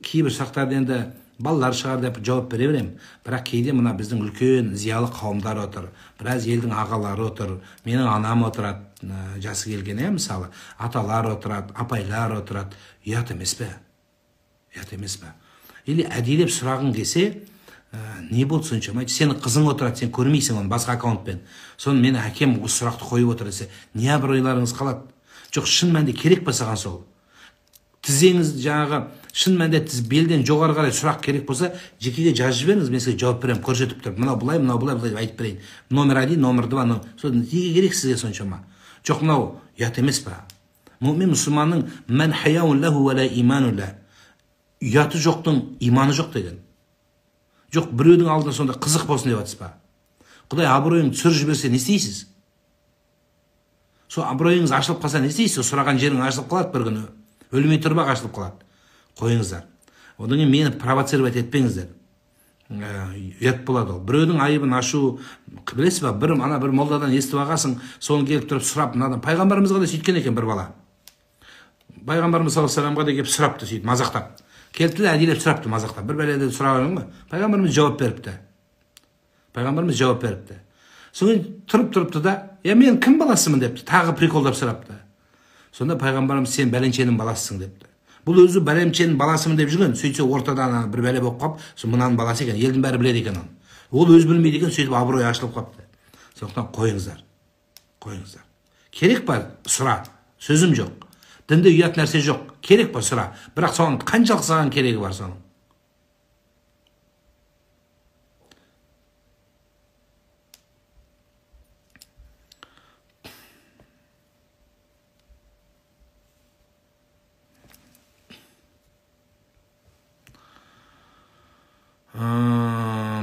[SPEAKER 1] Кейбір сұрақтарды енді балалар шығар деп жауап бере беремін. Бірақ кейде мына біздің үлкен зиялы қауымдар отыр, біраз елдің ағалары отыр, менің анам отырады, жасы келген, мысалы, аталар отырады, апайлар отырады. Ұят емес пе? Ұят емес пе? Или әдейілеп сұрағың келсе, не болды соншама? Сенің қызың отырады, сен көрмейсің оны басқа аккаунтпен. Соны менің әкем осы сұрақты қойып отыр десе, не абыройларыңыз қалады? Жоқ, шын мәнінде керек па саған сол? Тізеңіз жаңағы шын мәнінде тіз белден жоғары қарай сұрақ керек болса, жекеге жазып жіберіңіз, мен сізге жауап беремін, көрсетіп тұрып. Мынау былай, мынау былай, былай деп айтып берейін. Номер 1, номер 2, сол неге керек сізге соншама? Жоқ, мынау ұят емес па? Мүмин мұсылманның мән хаяун лаху уа ла иману ла. Ұяты жоқтың иманы жоқ деген. Жоқ, біреудің алдында сонда қызық болсын деп жатсыз ба? Құдай абыройыңды түсіріп жіберсе не істейсіз? Сол абыройыңыз ашылып қалса не істейсіз? Сұраған жерің ашылып қалады бір күні. Өлмей тұрып ақ ашылып қалады. Қойыңыздар. Одан кейін мені провоцировать етпеңіздер. Ұят болады ол. Біреудің айыбын ашу, білесіз ба, бір ана бір молдадан естіп ағасың, соны келіп тұрып сұрап, мынадан пайғамбарымызға да сөйткен екен бір бала. Пайғамбарымыз саллаллаху алейхи вассаламға да келіп сұрапты сөйтіп мазақтап. Келіпті де әдейілеп сұрапты мазақтап. Бір бәледен сұраған ғой. Пайғамбарымыз жауап беріпті. Пайғамбарымыз жауап беріпті. Содан тұрып тұрыпты да, "Я мен кім баласымын?" депті. Тағы приколдап сұрапты. Сонда пайғамбарымыз сен бәленшенің баласысың депті. Бұл өзі бәленшенің баласымын деп жүрген, сөйтсе ортада ана бір бәле болып қалып, сол мынаның баласы екен, елдің бәрі біледі екен оны. Ол өзі білмейді екен, сөйтіп абыройы ашылып қалыпты. Сондықтан қойыңыздар. Қойыңыздар. Керек па? Сұра. Сөзім жоқ. Дінде ұят нәрсе жоқ. Керек па? Сұра. Бірақ соның қаншалық саған керегі бар соның?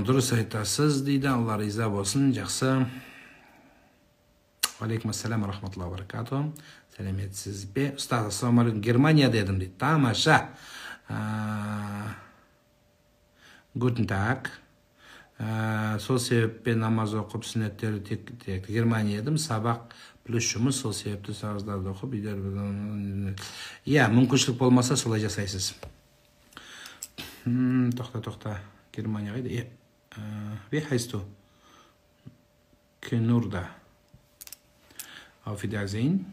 [SPEAKER 1] Дұрыс айтасыз дейді, Алла риза болсын, жақсы. Алейкум ассалам рахматуллахи баракату. Сәлеметсіз бе? Ұстаз, ассалаумағалейкум, Германияда едім дейді. Тамаша. Гутен таг. Сол себеппен намаз оқып, сүннеттерді тек Германия едім, сабақ плюс жұмыс, сол себепті сағыздарды оқып, үйлер. Иә, мүмкіншілік болмаса солай жасайсыз. Тоқта, тоқта. Германия қайда? Wie heißt du? Кенурда. Auf Wiedersehen.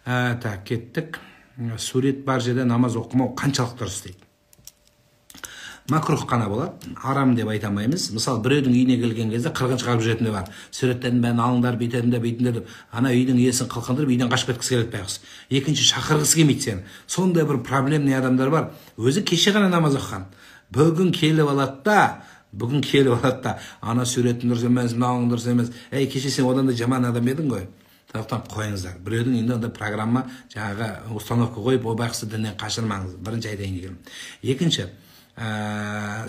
[SPEAKER 1] Так, кеттік. Сурет бар жерде намаз оқымау қаншалық дұрыс дейді. Макрух қана болады, арам деп айта алмаймыз. Мысалы, біреудің үйіне келген кезде қырғын шығарып жүретіні бар. Суреттердің бәрін алыңдар, бүйтетіндер, бүйтіңдер деп. Ана үйдің иесін қылқындырып, үйден қашып кеткісі келеді байғұс. Екінші, шақырғысы келмейді сені. Сондай бір проблемный адамдар бар. Өзі кеше ғана намаз оқыған. Бүгін келіп алады да, бүгін келіп алады да, ана суреттің дұрыс емес, мынауың дұрыс емес. Ей, кеше сен одан да жаман адам едің ғой. Сондықтан қойыңыздар. Біреудің үйінде ондай программа, жаңағы установка қойып, о байғұсты діннен қашырмаңыз. Бірінші айтайын дегенім. Екінші,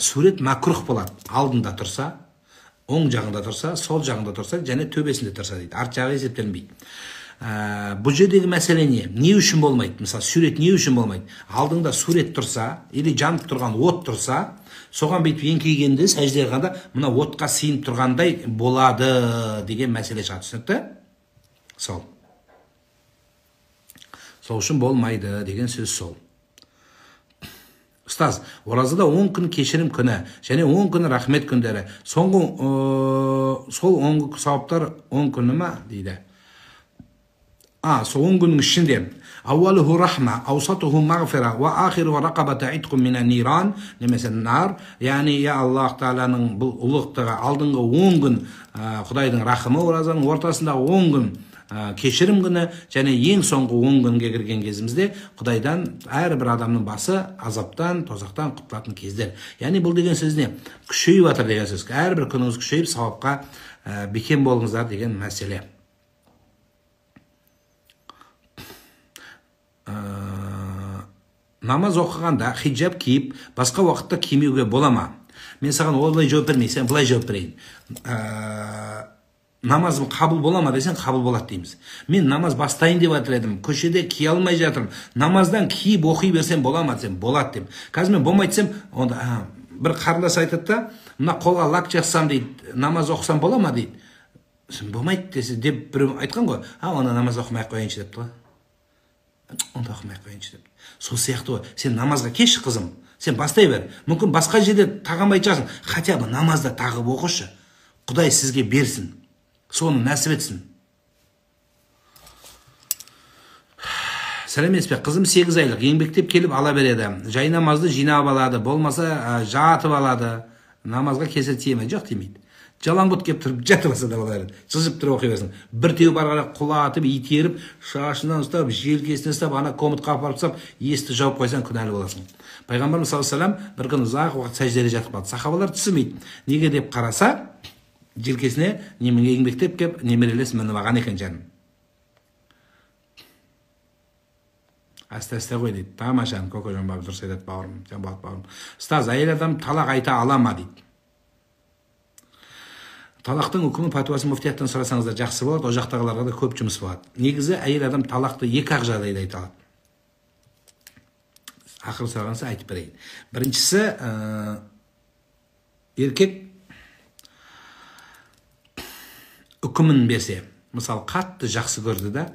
[SPEAKER 1] сурет макрух болады. Алдында тұрса, оң жағында тұрса, сол жағында тұрса, және төбесінде тұрса дейді. Арт жағы есептелінбейді. Бұл жердегі мәселе не? Не үшін болмайды? Мысалы, сурет не үшін болмайды? Алдыңда сурет тұрса, или жанып тұрған от тұрса, соған бүйтіп еңкейгенде, сәжде қылғанда, мына отқа сыйынып тұрғандай болады деген мәселе шығады. Түсінікті? Сол. Сол үшін болмайды деген сөз сол. Ұстаз, оразада 10 күн кешірім күні және 10 күн рахмет күндері. Соңғы сол 10 сауаптар 10 күні ма дейді. Сол 10 күннің ішінде ауалуху рахма, аусатуху мағфира, уа ахиру рақабата итқу мина ниран, немесе нар, яғни я Аллах Тағаланың бұл ұлықтығы алдыңғы 10 күн Құдайдың рахымы, оразаның ортасындағы 10 күн кешірім күні, және ең соңғы 10 күнге кірген кезімізде Құдайдан әрбір адамның басы азаптан, тозақтан құтылатын кездер. Яғни бұл деген сөз не? Күшейіп жатыр деген сөз. Әрбір күніңіз күшейіп, сауапқа бекем болыңыздар деген мәселе. Намаз оқығанда хиджаб киіп, басқа уақытта кимеуге бола ма? Мен саған олай жауап бермеймін, сен былай жауап берейін. Намазым қабыл бола ма десең, қабыл болады дейміз. Мен намаз бастайын деп жатыр едім, көшеде кие алмай жатырмын. Намаздан киіп оқи берсем бола ма десем, болады деп. Қазір мен болмайды десем, онда бір қарындас айтады да, мына қолға лак жақсам дейді, намаз оқысам бола ма дейді. Сен болмайды десе деп біреу айтқан ғой. Онда намаз оқымай ақ қояйыншы депті ғой. Онда оқымай ақ қояйыншы деп. Сол сияқты ғой, сен намазға кеш қызым, сен бастай бер. Мүмкін басқа жерде тағамай шығарсың, хотя бы намазда тағып оқышы. Құдай сізге берсін. Соны нәсіп етсін. Сәлеметсіз бе? Қызым 8 айлық, еңбектеп келіп ала береді. Жай намазды жинап алады, болмаса жатып алады. Намазға кесір тие ме? Жоқ, тимейді. Жалаң бұт кеп тұрып жатып алса да бола береді. Жылжып тұрып оқи берсін. Бір теуіп ары қарай құлатып, итеріп, шашынан ұстап, желкесінен ұстап, ана комнатқа апарып тастап, есікті жауып қойсаң күнәлі боласың. Пайғамбарымыз саллаллаху алейхи вассалам бір күн ұзақ уақыт сәждеде жатып қалды. Сахабалар түсінбейді. Неге деп қараса, желкесіне немене еңбектеп кеп, немерелес мініп алған екен жаным. Әсте-әсте ғой дейді. Тамашан, Көкежан бабы дұрыс айтады бауырым, Жанболат бауырым. Ұстаз, әйел адам талақ айта ала ма дейді. Талақтың үкімі пәтуасын муфтияттан сұрасаңыздар жақсы болады, ол жақтағыларға да көп жұмыс болады. Негізі әйел адам талақты екі ақ жағдайда айта алады. Ақыры сұрағанса айтып берейін. Біріншісі, еркек үкімін берсе, мысалы қатты жақсы көрді да,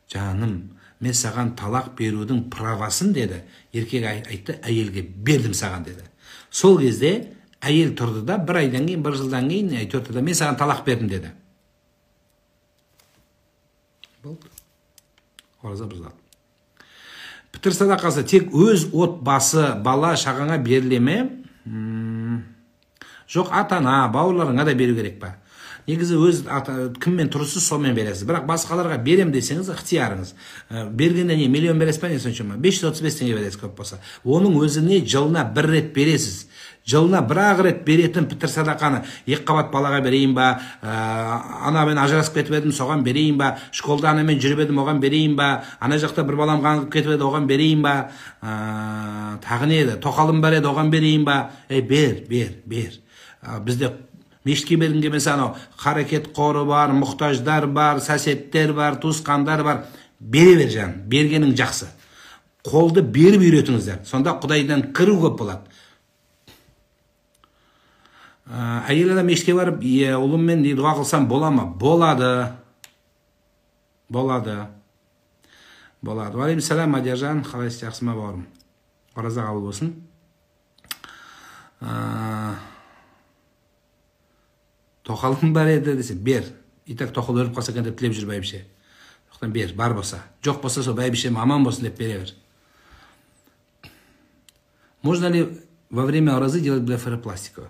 [SPEAKER 1] жаным, мен саған талақ берудің правасын деді. Еркек айтты, әйелге бердім саған деді. Сол кезде әйел тұрды да, бір айдан кейін, бір жылдан кейін, төрт айдан, мен саған талақ бердім деді. Болды. Ораза бұзылады. Пітір садақасы тек өз отбасы, бала шағаңа беріле ме? Жоқ, ата-ана, бауырларыңа да беру керек па? Негізі өз кіммен тұрсыз, сонымен бересіз. Бірақ басқаларға берем десеңіз, ықтиярыңыз. Бергенде не, миллион бересіз ба, не соншама? 535 теңге бересіз көп болса. Оның өзіне жылына бір рет бересіз. Жылына бір-ақ рет беретін пітір садақаны екі қабат балаға берейін ба, анамен ажырасып кетіп едім, соған берейін ба, школда анамен жүріп едім, оған берейін ба, ана жақта бір балам қаңғып кетіп еді, оған берейін ба, тағы не еді, тоқалым бар еді, оған берейін ба. Ей, бер, бер, бер. Бізде мешітке бергің келмесе, анау қарекет қоры бар, мұқтаждар бар, соседтер бар, туысқандар бар. Бере бер жаным, бергенің жақсы. Қолды беріп үйретіңіздер. Сонда Құдайдан кіру көп болады. Әйел адам мешітке барып, ұлыммен дұға қылсам бола ма? Болады. Болады. Болады. Уағалейкум Мадияжан, қалайсыз, жақсы ма бауырым? Ораза қабыл болсын. Тоқалым бар еді десе, бер. И так тоқал өліп қалса екен деп тілеп жүр бәйбіше. Сондықтан бер, бар болса. Жоқ болса, сол бәйбішем аман болсын деп бере бер. Можно ли во время оразы делать блефаропластику?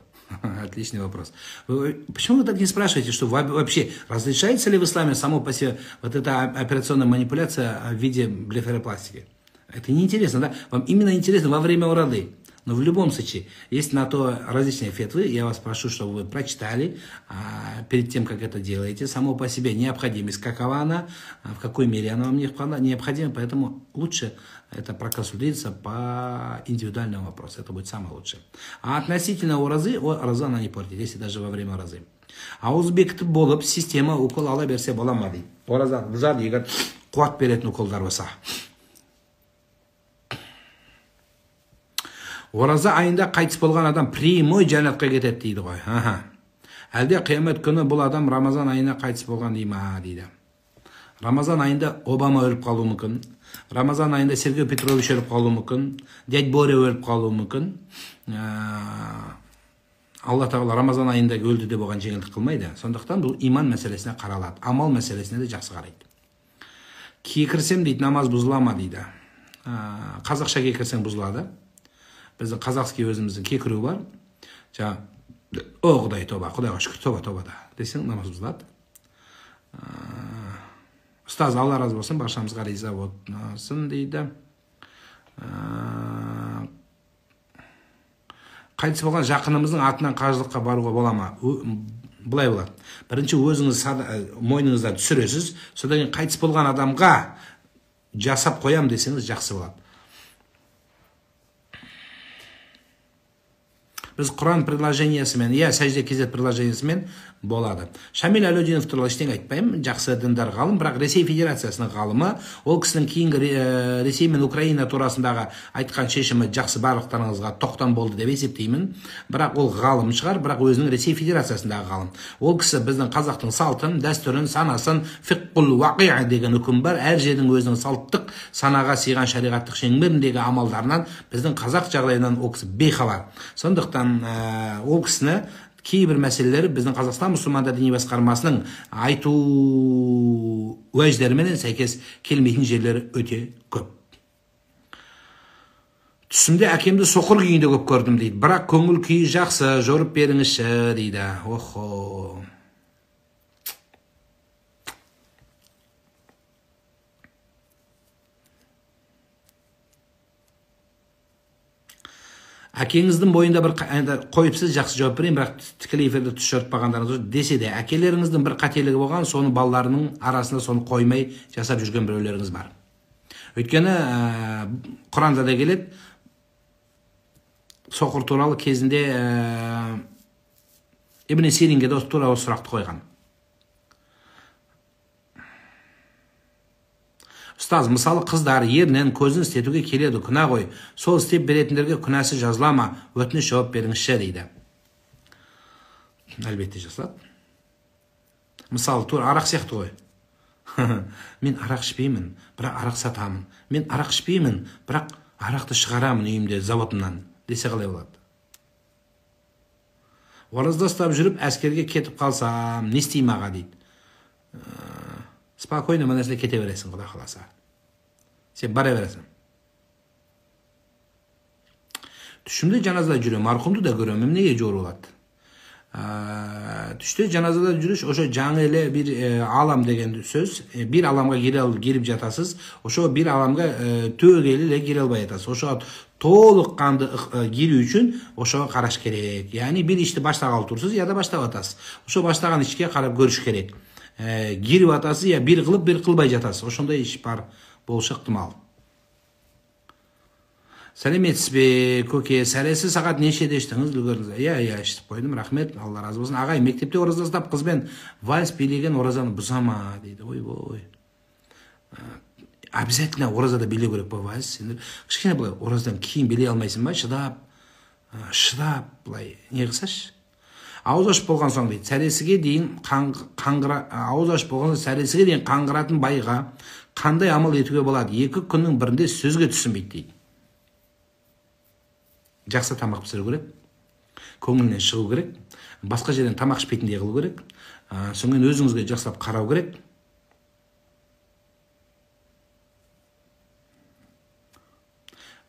[SPEAKER 1] Отличный вопрос. Почему вы так не спрашиваете, что вообще разрешается ли в исламе само по себе вот эта операционная манипуляция в виде блефаропластики? Это неинтересно, да? Вам именно интересно во время оразы. Но в любом случае, есть на то различные фетвы. Я вас прошу, чтобы вы прочитали перед тем, как это делаете. Само по себе необходимость, какова она, в какой мере она вам необходима. Поэтому лучше это проконсультироваться по индивидуальному вопросу. Это будет самое лучшее. А относительно оразы, ораза она не портит, если даже во время оразы. Ауыз бекітіп болып, система укол ала берсе бола ма дейді. Ораза бұзады, егер қуат беретін уколдар болса. Ораза айында қайтыс болған адам прямой жәннатқа кетеді дейді ғой. Әлде қиямет күні бұл адам Рамазан айына қайтыс болған дей ма дейді. Рамазан айында Обама өліп қалуы мүмкін. Рамазан айында Сергей Петрович өліп қалуы мүмкін. Дядь Боря өліп қалуы мүмкін. Алла тағала Рамазан айында өлді деп оған жеңілдік қылмайды. Сондықтан бұл иман мәселесіне қаралады. Амал мәселесіне де жақсы қарайды. Кекірсем дейді, намаз бұзыла ма дейді. Қазақша кекірсең бұзылады. Біздің қазақский өзіміздің кекіру бар. Жаңа, о, Құдай тоба, Құдайға шүкір, тоба, тоба да десең намаз бұзылады. Ұстаз, Алла разы болсын, баршамызға риза болсын дейді. Қайтыс болған жақынымыздың атынан қажылыққа баруға бола ма? Былай болады. Бірінші өзіңіз мойныңыздан түсіресіз, содан кейін қайтыс болған адамға жасап қоям десеңіз жақсы болады. Біз Құран предложениесімен, я сәжде кезет предложениесімен болады. Шамиль Әлеудинов туралы ештеңе айтпаймын, жақсы діндар ғалым, бірақ Ресей Федерациясының ғалымы, ол кісінің кейінгі Ресей мен Украина турасындағы айтқан шешімі жақсы барлықтарыңызға тоқтам болды деп есептеймін. Бірақ ол ғалым шығар, бірақ өзінің Ресей Федерациясындағы ғалым. Ол кісі біздің қазақтың салтын, дәстүрін, санасын, фиққул уақиа деген үкім бар. Әр жердің өзінің салттық санаға сыйған шариғаттық шеңберіндегі амалдарынан біздің қазақ жағдайынан ол кісі бейхабар. Сондықтан ол кісіні кейбір мәселелері біздің Қазақстан мұсылмандар діни басқармасының айту уәждеріменен сәйкес келмейтін жерлері өте көп. Түсімде әкемді соқыр күйінде көп көрдім дейді. Бірақ көңіл күйі жақсы, жорып беріңізші дейді. Охо. Әкеңіздің бойында бір қойыпсыз, жақсы жауап берейін, бірақ тікелей эфирде түс жортпағандарыңыз десе де, әкелеріңіздің бір қателігі болған, соны балаларының арасында соны қоймай жасап жүрген біреулеріңіз бар. Өйткені Құранда да келеді, соқыр туралы кезінде Ибн Сиринге де осы туралы сұрақты қойған. Ұстаз, мысалы қыздар ерінен көзін істетуге келеді, күнә ғой. Сол істеп беретіндерге күнәсі жазыла ма? Өтініш жауап беріңізші дейді. Әлбетте жазылады. Мысалы, тура арақ сияқты ғой. Мен арақ ішпеймін, бірақ арақ сатамын. Мен арақ ішпеймін, бірақ арақты шығарамын үйімде, заводымнан десе қалай болады? Оразда ұстап жүріп әскерге кетіп қалсам, не істеймін аға дейді. Спокойно мына нәрсе кете бересің, Құдай қаласа. Сен бара бересің. Түшімде жаназада жүрем, марқұмды да көрем, эмнеге жорулат? Түштө жаназада жүрүш ошо жаңы эле бир алам деген сөз, бир аламга кирип жатасыз, ошо бир аламга түбөгөйлүү эле кире албай атасыз. Ошо толук канды кирүү үчүн ошого караш керек. Яғни бир ишти баштагалы турсуз, я да баштап атасыз. Ошо баштаган ишке карап көрүш керек. Кирип атасыз, я бир кылып, бир кылбай жатасыз. Ошондой иш бар болушу ыктымал. Сәлеметсіз бе, көке? Сәресі сағат нешеде іштіңіз? Үлгердіңіз? Иә, иә, ішіп қойдым, рахмет, Алла разы болсын. Ағай, мектепте ораза ұстап, қызбен вальс билеген оразаны бұза ма дейді. Ойбой. Обязательно оразада билеу керек па вальс? Сендер кішкене былай оразадан кейін билей алмайсың ба? Шыдап, шыдап былай не қылсашы? Ауыз ашып болған соң дейді, сәресіге дейін ауыз ашып болған соң сәресіге дейін қаңғыратын байға қандай амал етуге болады? 2 күннің бірінде сөзге түсінбейді дейді. Жақсы тамақ пісіру керек. Көңілінен шығу керек. Басқа жерден тамақ ішпейтіндей қылу керек. Содан кейін өзіңізге жақсылап қарау керек.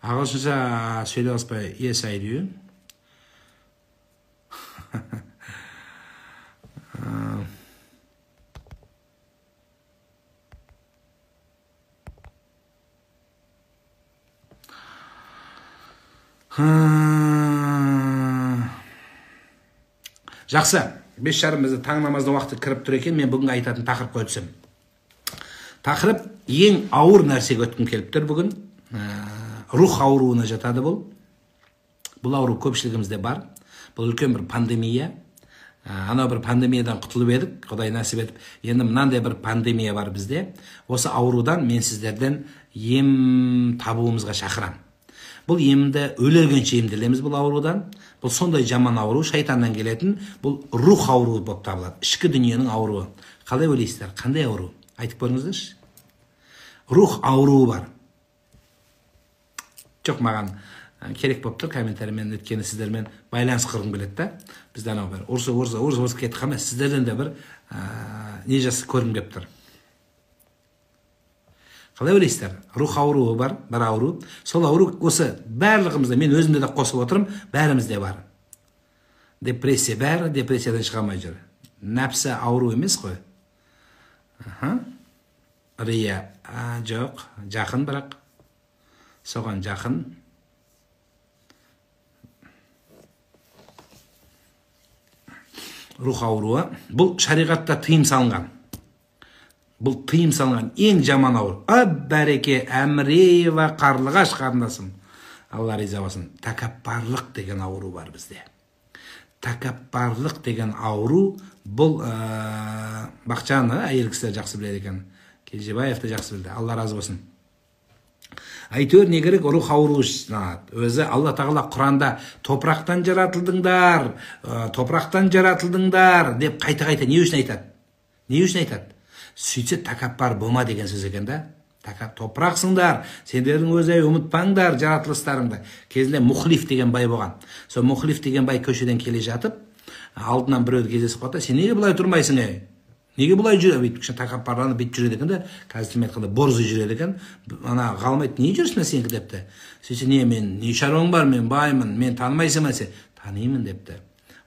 [SPEAKER 1] Ағылшынша сөйлей аласыз ба? Yes, I do. Жақсы, 5:30 бізде таң намаздың уақыты кіріп тұр екен. Мен бүгінгі айтатын тақырыпқа өтсем. Тақырып ең ауыр нәрсеге өткім келіп тұр бүгін. Рух ауруына жатады бұл. Бұл ауру көпшілігімізде бар. Бұл үлкен бір пандемия. Анау бір пандемиядан құтылып едік, Құдай нәсіп етіп. Енді мынандай бір пандемия бар бізде. Осы аурудан мен сіздерден ем табуымызға шақырам. Бұл емді өлгенше емделеміз бұл аурудан. Бұл сондай жаман ауру, шайтаннан келетін, бұл рух ауруы болып табылады. Ішкі дүниенің ауруы. Қалай ойлайсыздар? Қандай ауру? Айтып көріңіздерші. Рух ауруы бар. Жоқ, маған керек болып тұр комментариймен, өйткені сіздермен байланыс құрғым келеді да. Бізде анау бір ұрсы кетіп қалмай, сіздерден де бір не жасы көргім келіп тұр. Қалай ойлайсыздар? Рух ауруы бар, бір ауру. Сол ауру осы барлығымызда, мен өзімде де қосып отырмын, бәрімізде бар. Депрессия, бәрі депрессиядан шыға алмай жүр. Нәпсі ауру емес қой. Рия, жоқ, жақын бірақ. Соған жақын. Рух ауруы. Бұл шариғатта тыйым салынған. Бұл тыйым салынған ең жаман ауру. Әббәреке Әміреева Қарлығаш қарындасым. Алла риза болсын. Тәкаппарлық деген ауру бар бізде. Тәкаппарлық деген ауру бұл Бақчаны әйел кісілер жақсы біледі екен. Кенжебаев та жақсы білді. Алла разы болсын. Әйтеуір не керек, рух ауруы саналады. Өзі Алла Тағала Құранда топырақтан жаратылдыңдар, топырақтан жаратылдыңдар деп қайта-қайта не үшін айтады? Не үшін айтады? Сөйтсе тәкаппар болма деген сөз екен да. Топырақсыңдар, сендердің өзі ұмытпаңдар жаратылыстарыңды. Кезінде Мухлиф деген бай болған. Сол Мухлиф деген бай көшеден келе жатып, алдынан біреуді кездесіп қалды. Сен неге бұлай тұрмайсың, ей? Неге бұлай жүре? Бүйтіп кішкене тәкаппарланып бүйтіп жүреді екен да. Қазір тілмен айтқанда борзый жүреді екен. Ана ғалым айтты, не жүрсің сенікі депті. Сөйтсе, не мен, не шаруаң бар, мен баймын, мен танымайсың ба десе, танимын депті.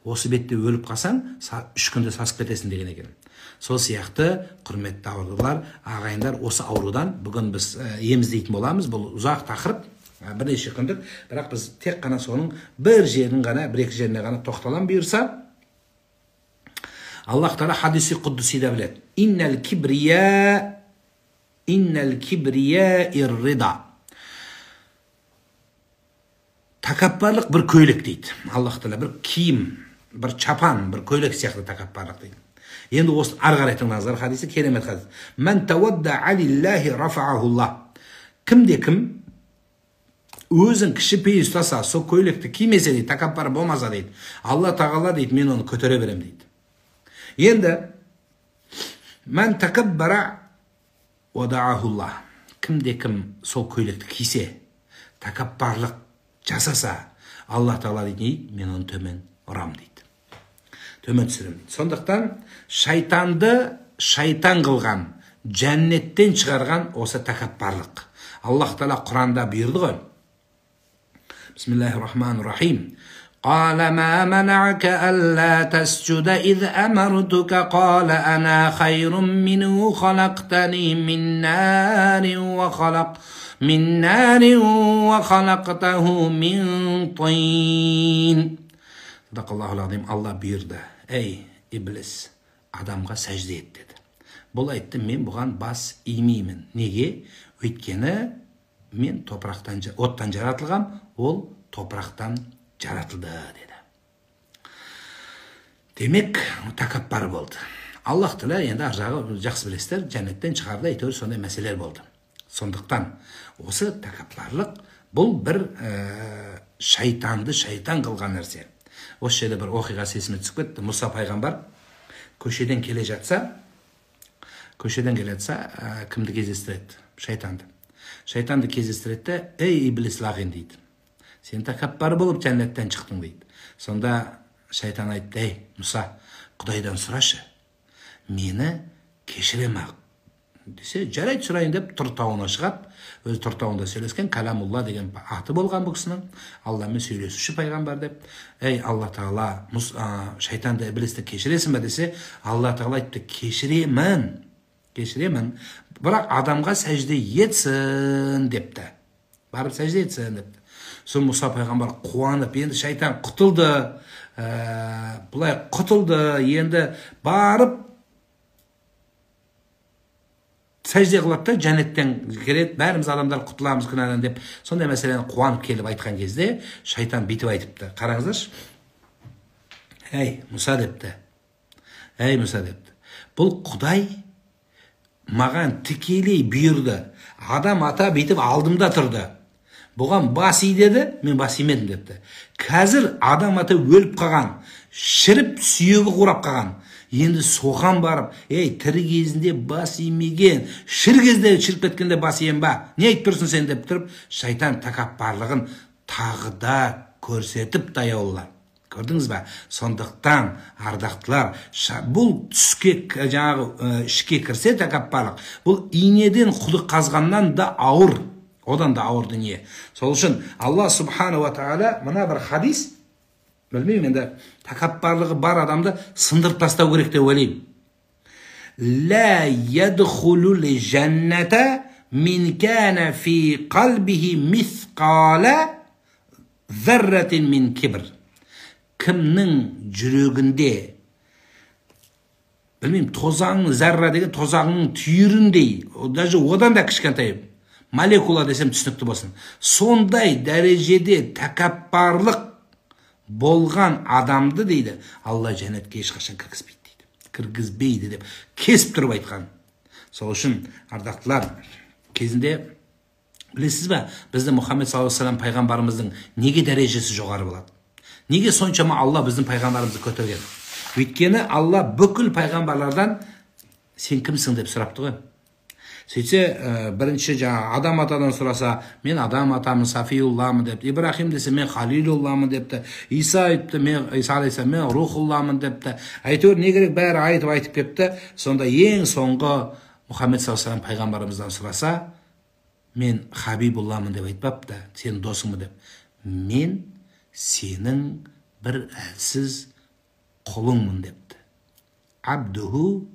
[SPEAKER 1] Осы бетте өліп қалсаң, 3 күнде сасып кетесің деген екен. Сол сияқты, құрметті аурулар, ағайындар, осы аурудан бүгін біз ем іздейтін боламыз. Бұл ұзақ тақырып, бірнеше күндік, бірақ біз тек қана соның бір жерін ғана, бір-екі жеріне ғана тоқталам бұйырса. Аллах Тағала хадиси құддусида біледі. Иннал кибрия, иннал кибрия иррида. Тәкаппарлық бір көйлек дейді. Аллах Тағала бір киім, бір чапан, бір көйлек сияқты тәкаппарлық дейді. Енді осыны ары қарай тыңдаңыздар, хадисі керемет хадис. Мән тавадда'a лиллахи рафаахуллах. Кімде кім өзін кішіпейіл ұстаса, сол көйлекті кимесе дейді, тәкаппар болмаса дейді, Алла Тағала дейді, мен оны көтере беремін дейді. Енді мән тәкәббара уадаахуллах. Кімде кім сол көйлекті кисе, тәкаппарлық жасаса, Алла Тағала дейді, мен оны төмен ұрам дейді. Төмен түсіремін дейді. Сондықтан шайтанды шайтан қылған, жәннеттен шығарған осы тәкаппарлық. Аллах Тағала Құранда бұйырды ғой. Бисмиллахир-рахманир-рахим. قال ما منعك ألا تسجد إذ أمرتك قال أنا خير منه خلقتني من نار وخلقته من طين. Sadaqallahu Алла бұйырды. Ей, иблис, адамға сәжде ет деді. Бұл айтты, мен бұған бас имеймін. Неге? Өйткені мен топырақтан, оттан жаратылғам, ол топырақтан жаратылды деді. Демек, тәкаппар болды. Аллах Тағала енді ар жағы жақсы білесіздер, жәннаттен шығарды, әйтеуір сондай мәселелер болды. Сондықтан осы тәкаппарлық бұл бір шайтанды шайтан қылған нәрсе. Осы жерде бір оқиға есіме түсіп кетті. Мұса пайғамбар көшеден келе жатса, кімді кездестіреді? Шайтанды. Шайтанды кездестіреді, ей иблис лағин дейді. Сен тәкаппар болып жәннаттан шықтың дейді. Сонда шайтан айтты: ей, Мұса, Құдайдан сұрашы, мені кешіре ма десе, жарайды, сұрайын деп Тұр тауына шығады. Өзі Тұр тауында сөйлескен, Кәләмулла деген аты болған бұл кісінің, Алламен сөйлесуші пайғамбар деп. Ей, Алла тағала, шайтанды, іблісті кешіресің бе десе, Алла тағала айтты: кешіремін, кешіремін, бірақ адамға сәжде етсін депті. Барып сәжде етсін депті. Сол Мұса пайғамбар қуанып, енді шайтан құтылды, былай құтылды, енді барып сәжде қылады да жәннаттен келеді, бәріміз адамдар құтыламыз күнәдан деп. Сондай мәселені қуанып келіп айтқан кезде шайтан бүйтіп айтыпты. Қараңыздаршы. Ей, Мұса депті. Ей, Мұса депті. Бұл Құдай маған тікелей бұйырды. Адам ата бүйтіп алдымда тұрды. Бұған бас и деді, мен бас имедім депті. Қазір адам ата өліп қалған, шіріп сүйегі қурап қалған. Енді соған барып, ей, тірі кезінде бас имеген, шір кезде шіріп кеткенде бас ием ба? Не айтып тұрсың сен деп тұрып, шайтан тәкаппарлығын тағы да көрсетіп таяулар. Көрдіңіз ба? Сондықтан ардақтылар, бұл түске, жаңағы ішке кірсе тәкаппарлық, бұл инеден құдық қазғаннан да ауыр, одан да ауыр дүние. Сол үшін Алла субханала тағала мына бір хадис, білмеймін енді, тәкаппарлығы бар адамды сындырып тастау керек деп ойлаймын. Ла ядхулул жанната мин кана фи қалбихи мисқала зарратин мин кибр. Кімнің жүрегінде, білмеймін, тозаң, зарра деген тозаңның түйіріндей, даже одан да кішкентай молекула десем түсінікті болсын, сондай дәрежеде тәкаппарлық болған адамды дейді, Алла жәннатке ешқашан кіргізбейді дейді. Кіргізбейді деп кесіп тұрып айтқан. Сол үшін ардақтылар, кезінде білесіз ба, біздің Мұхаммед саллаллаху алейхи вассалам пайғамбарымыздың неге дәрежесі жоғары болады? Неге соншама Алла біздің пайғамбарымызды көтерген? Өйткені Алла бүкіл пайғамбарлардан сен кімсің деп сұрапты ғой. Сөйтсе, бірінші жаңа Адам атадан сұраса, мен Адам атамын, Сафиулламын депті. Ибрахим десе, мен Халилулламын депті. Иса айтты, мен Иса алейхиссалам, мен Рухулламын депті. Әйтеуір не керек бәрі айтып кепті. Сонда ең соңғы Мұхаммед саллаллаху алейхи вассалам пайғамбарымыздан сұраса, мен Хабибулламын деп айтпапты, сенің досыңмын деп. Мен сенің бір әлсіз құлыңмын депті. Абдуху,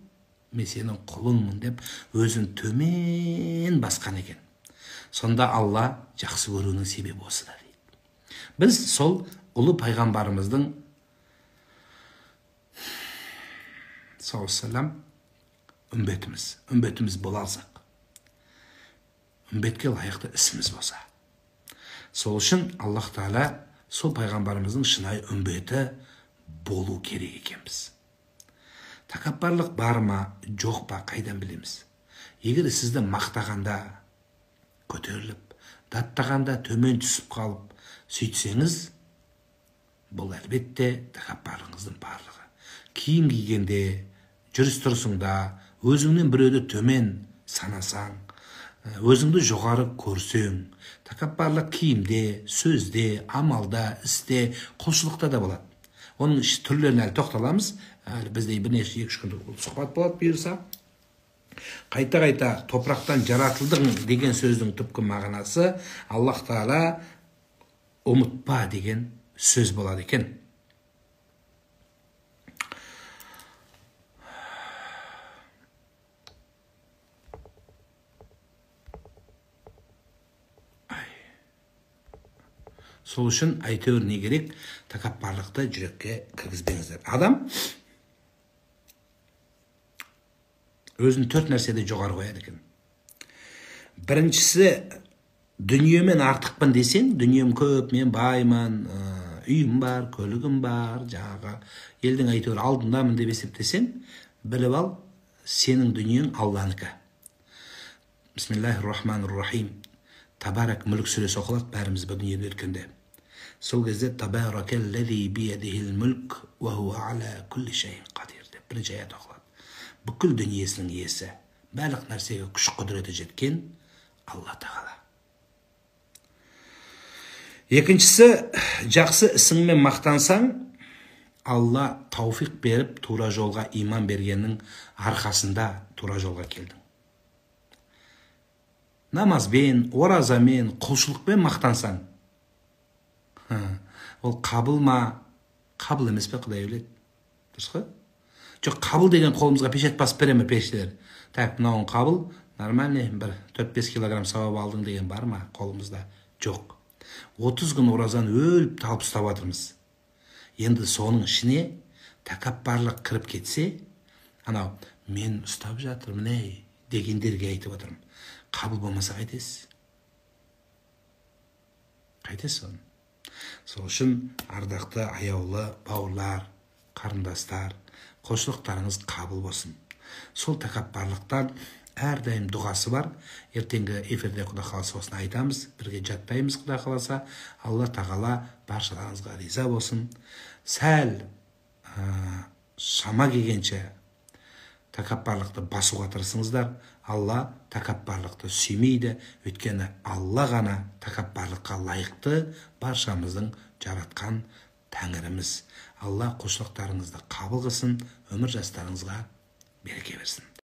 [SPEAKER 1] мен сенің құлыңмын деп өзін төмен басқан екен. Сонда Алла жақсы көруінің себебі осы да дейді. Біз сол ұлы пайғамбарымыздың саллаллаху алейхи үмбетіміз, үмбетіміз бола алсақ, үмбетке лайықты ісіміз болса. Сол үшін Аллах тағала сол пайғамбарымыздың шынайы үмбеті болу керек екенбіз. Тәкаппарлық бар ма, жоқ па, қайдан білеміз? Егер сізді мақтағанда көтеріліп, даттағанда төмен түсіп қалып, сөйтсеңіз, бұл әлбетте тәкаппарлығыңыздың барлығы. Киім кигенде, жүріс-тұрысыңда өзіңнен біреуді төмен санасаң, өзіңді жоғары көрсең, тәкаппарлық киімде, сөзде, амалда, істе, құлшылықта да болады. Оның түрлеріне әлі тоқталамыз. Әлі бізде бірнеше 2-3 күндік сұхбат болады бұйырса. Қайта-қайта топырақтан жаратылдың деген сөздің түпкі мағынасы Аллах тағала ұмытпа деген сөз болады екен. Сол үшін әйтеуір не керек, тәкаппарлықты жүрекке кіргізбеңіздер. Адам өзін 4 нәрседе жоғары қояды екен. Біріншісі, дүниемен артықпын десең, дүнием көп, мен баймын, үйім бар, көлігім бар, жаңағы елдің әйтеуір алдындамын деп есептесең, біліп ал, сенің дүниең Алланікі. Бисмиллахир-рахманир-рахим. Табарак мүлік сүресі оқылады бәріміз бұл дүниеден өткенде. Сол кезде табаракаллази биядихил мүлк уа хуа аля кулли шайин қадир деп бірінші аят оқылады. Бүкіл дүниесінің иесі, барлық нәрсеге күш құдіреті жеткен Алла тағала. Екіншісі, жақсы ісіңмен мақтансаң, Алла тауфиқ беріп, тура жолға иман бергеннің арқасында тура жолға келдің. Намазбен, оразамен, құлшылықпен мақтансаң, ол қабыл ма, қабыл емес пе, Құдай біледі. Дұрыс қой? Жоқ, қабыл деген қолымызға печать басып бере ме періштелер? Так, мынауың қабыл, нормальный, бір 4-5 килограмм сауап алдың деген бар ма қолымызда? Жоқ. 30 күн оразаны өліп талып ұстап жатырмыз. Енді соның ішіне тәкаппарлық кіріп кетсе, анау мен ұстап жатырмын ей дегендерге айтып отырмын. Қабыл болмаса қайтесіз? Қайтесіз оны? Сол үшін, ардақты, аяулы бауырлар, қарындастар, құлшылықтарыңыз қабыл болсын. Сол тәкаппарлықтан әрдайым дұғасы бар. Ертеңгі эфирде, Құдай қаласа, осыны айтамыз, бірге жаттаймыз, Құдай қаласа. Алла тағала баршаларыңызға риза болсын. Сәл шама келгенше тәкаппарлықты басуға тырысыңыздар. Алла тәкаппарлықты сүймейді, өйткені Алла ғана тәкаппарлыққа лайықты, баршамыздың жаратқан тәңіріміз. Алла құлшылықтарыңызды қабыл қылсын, өмір жастарыңызға береке берсін.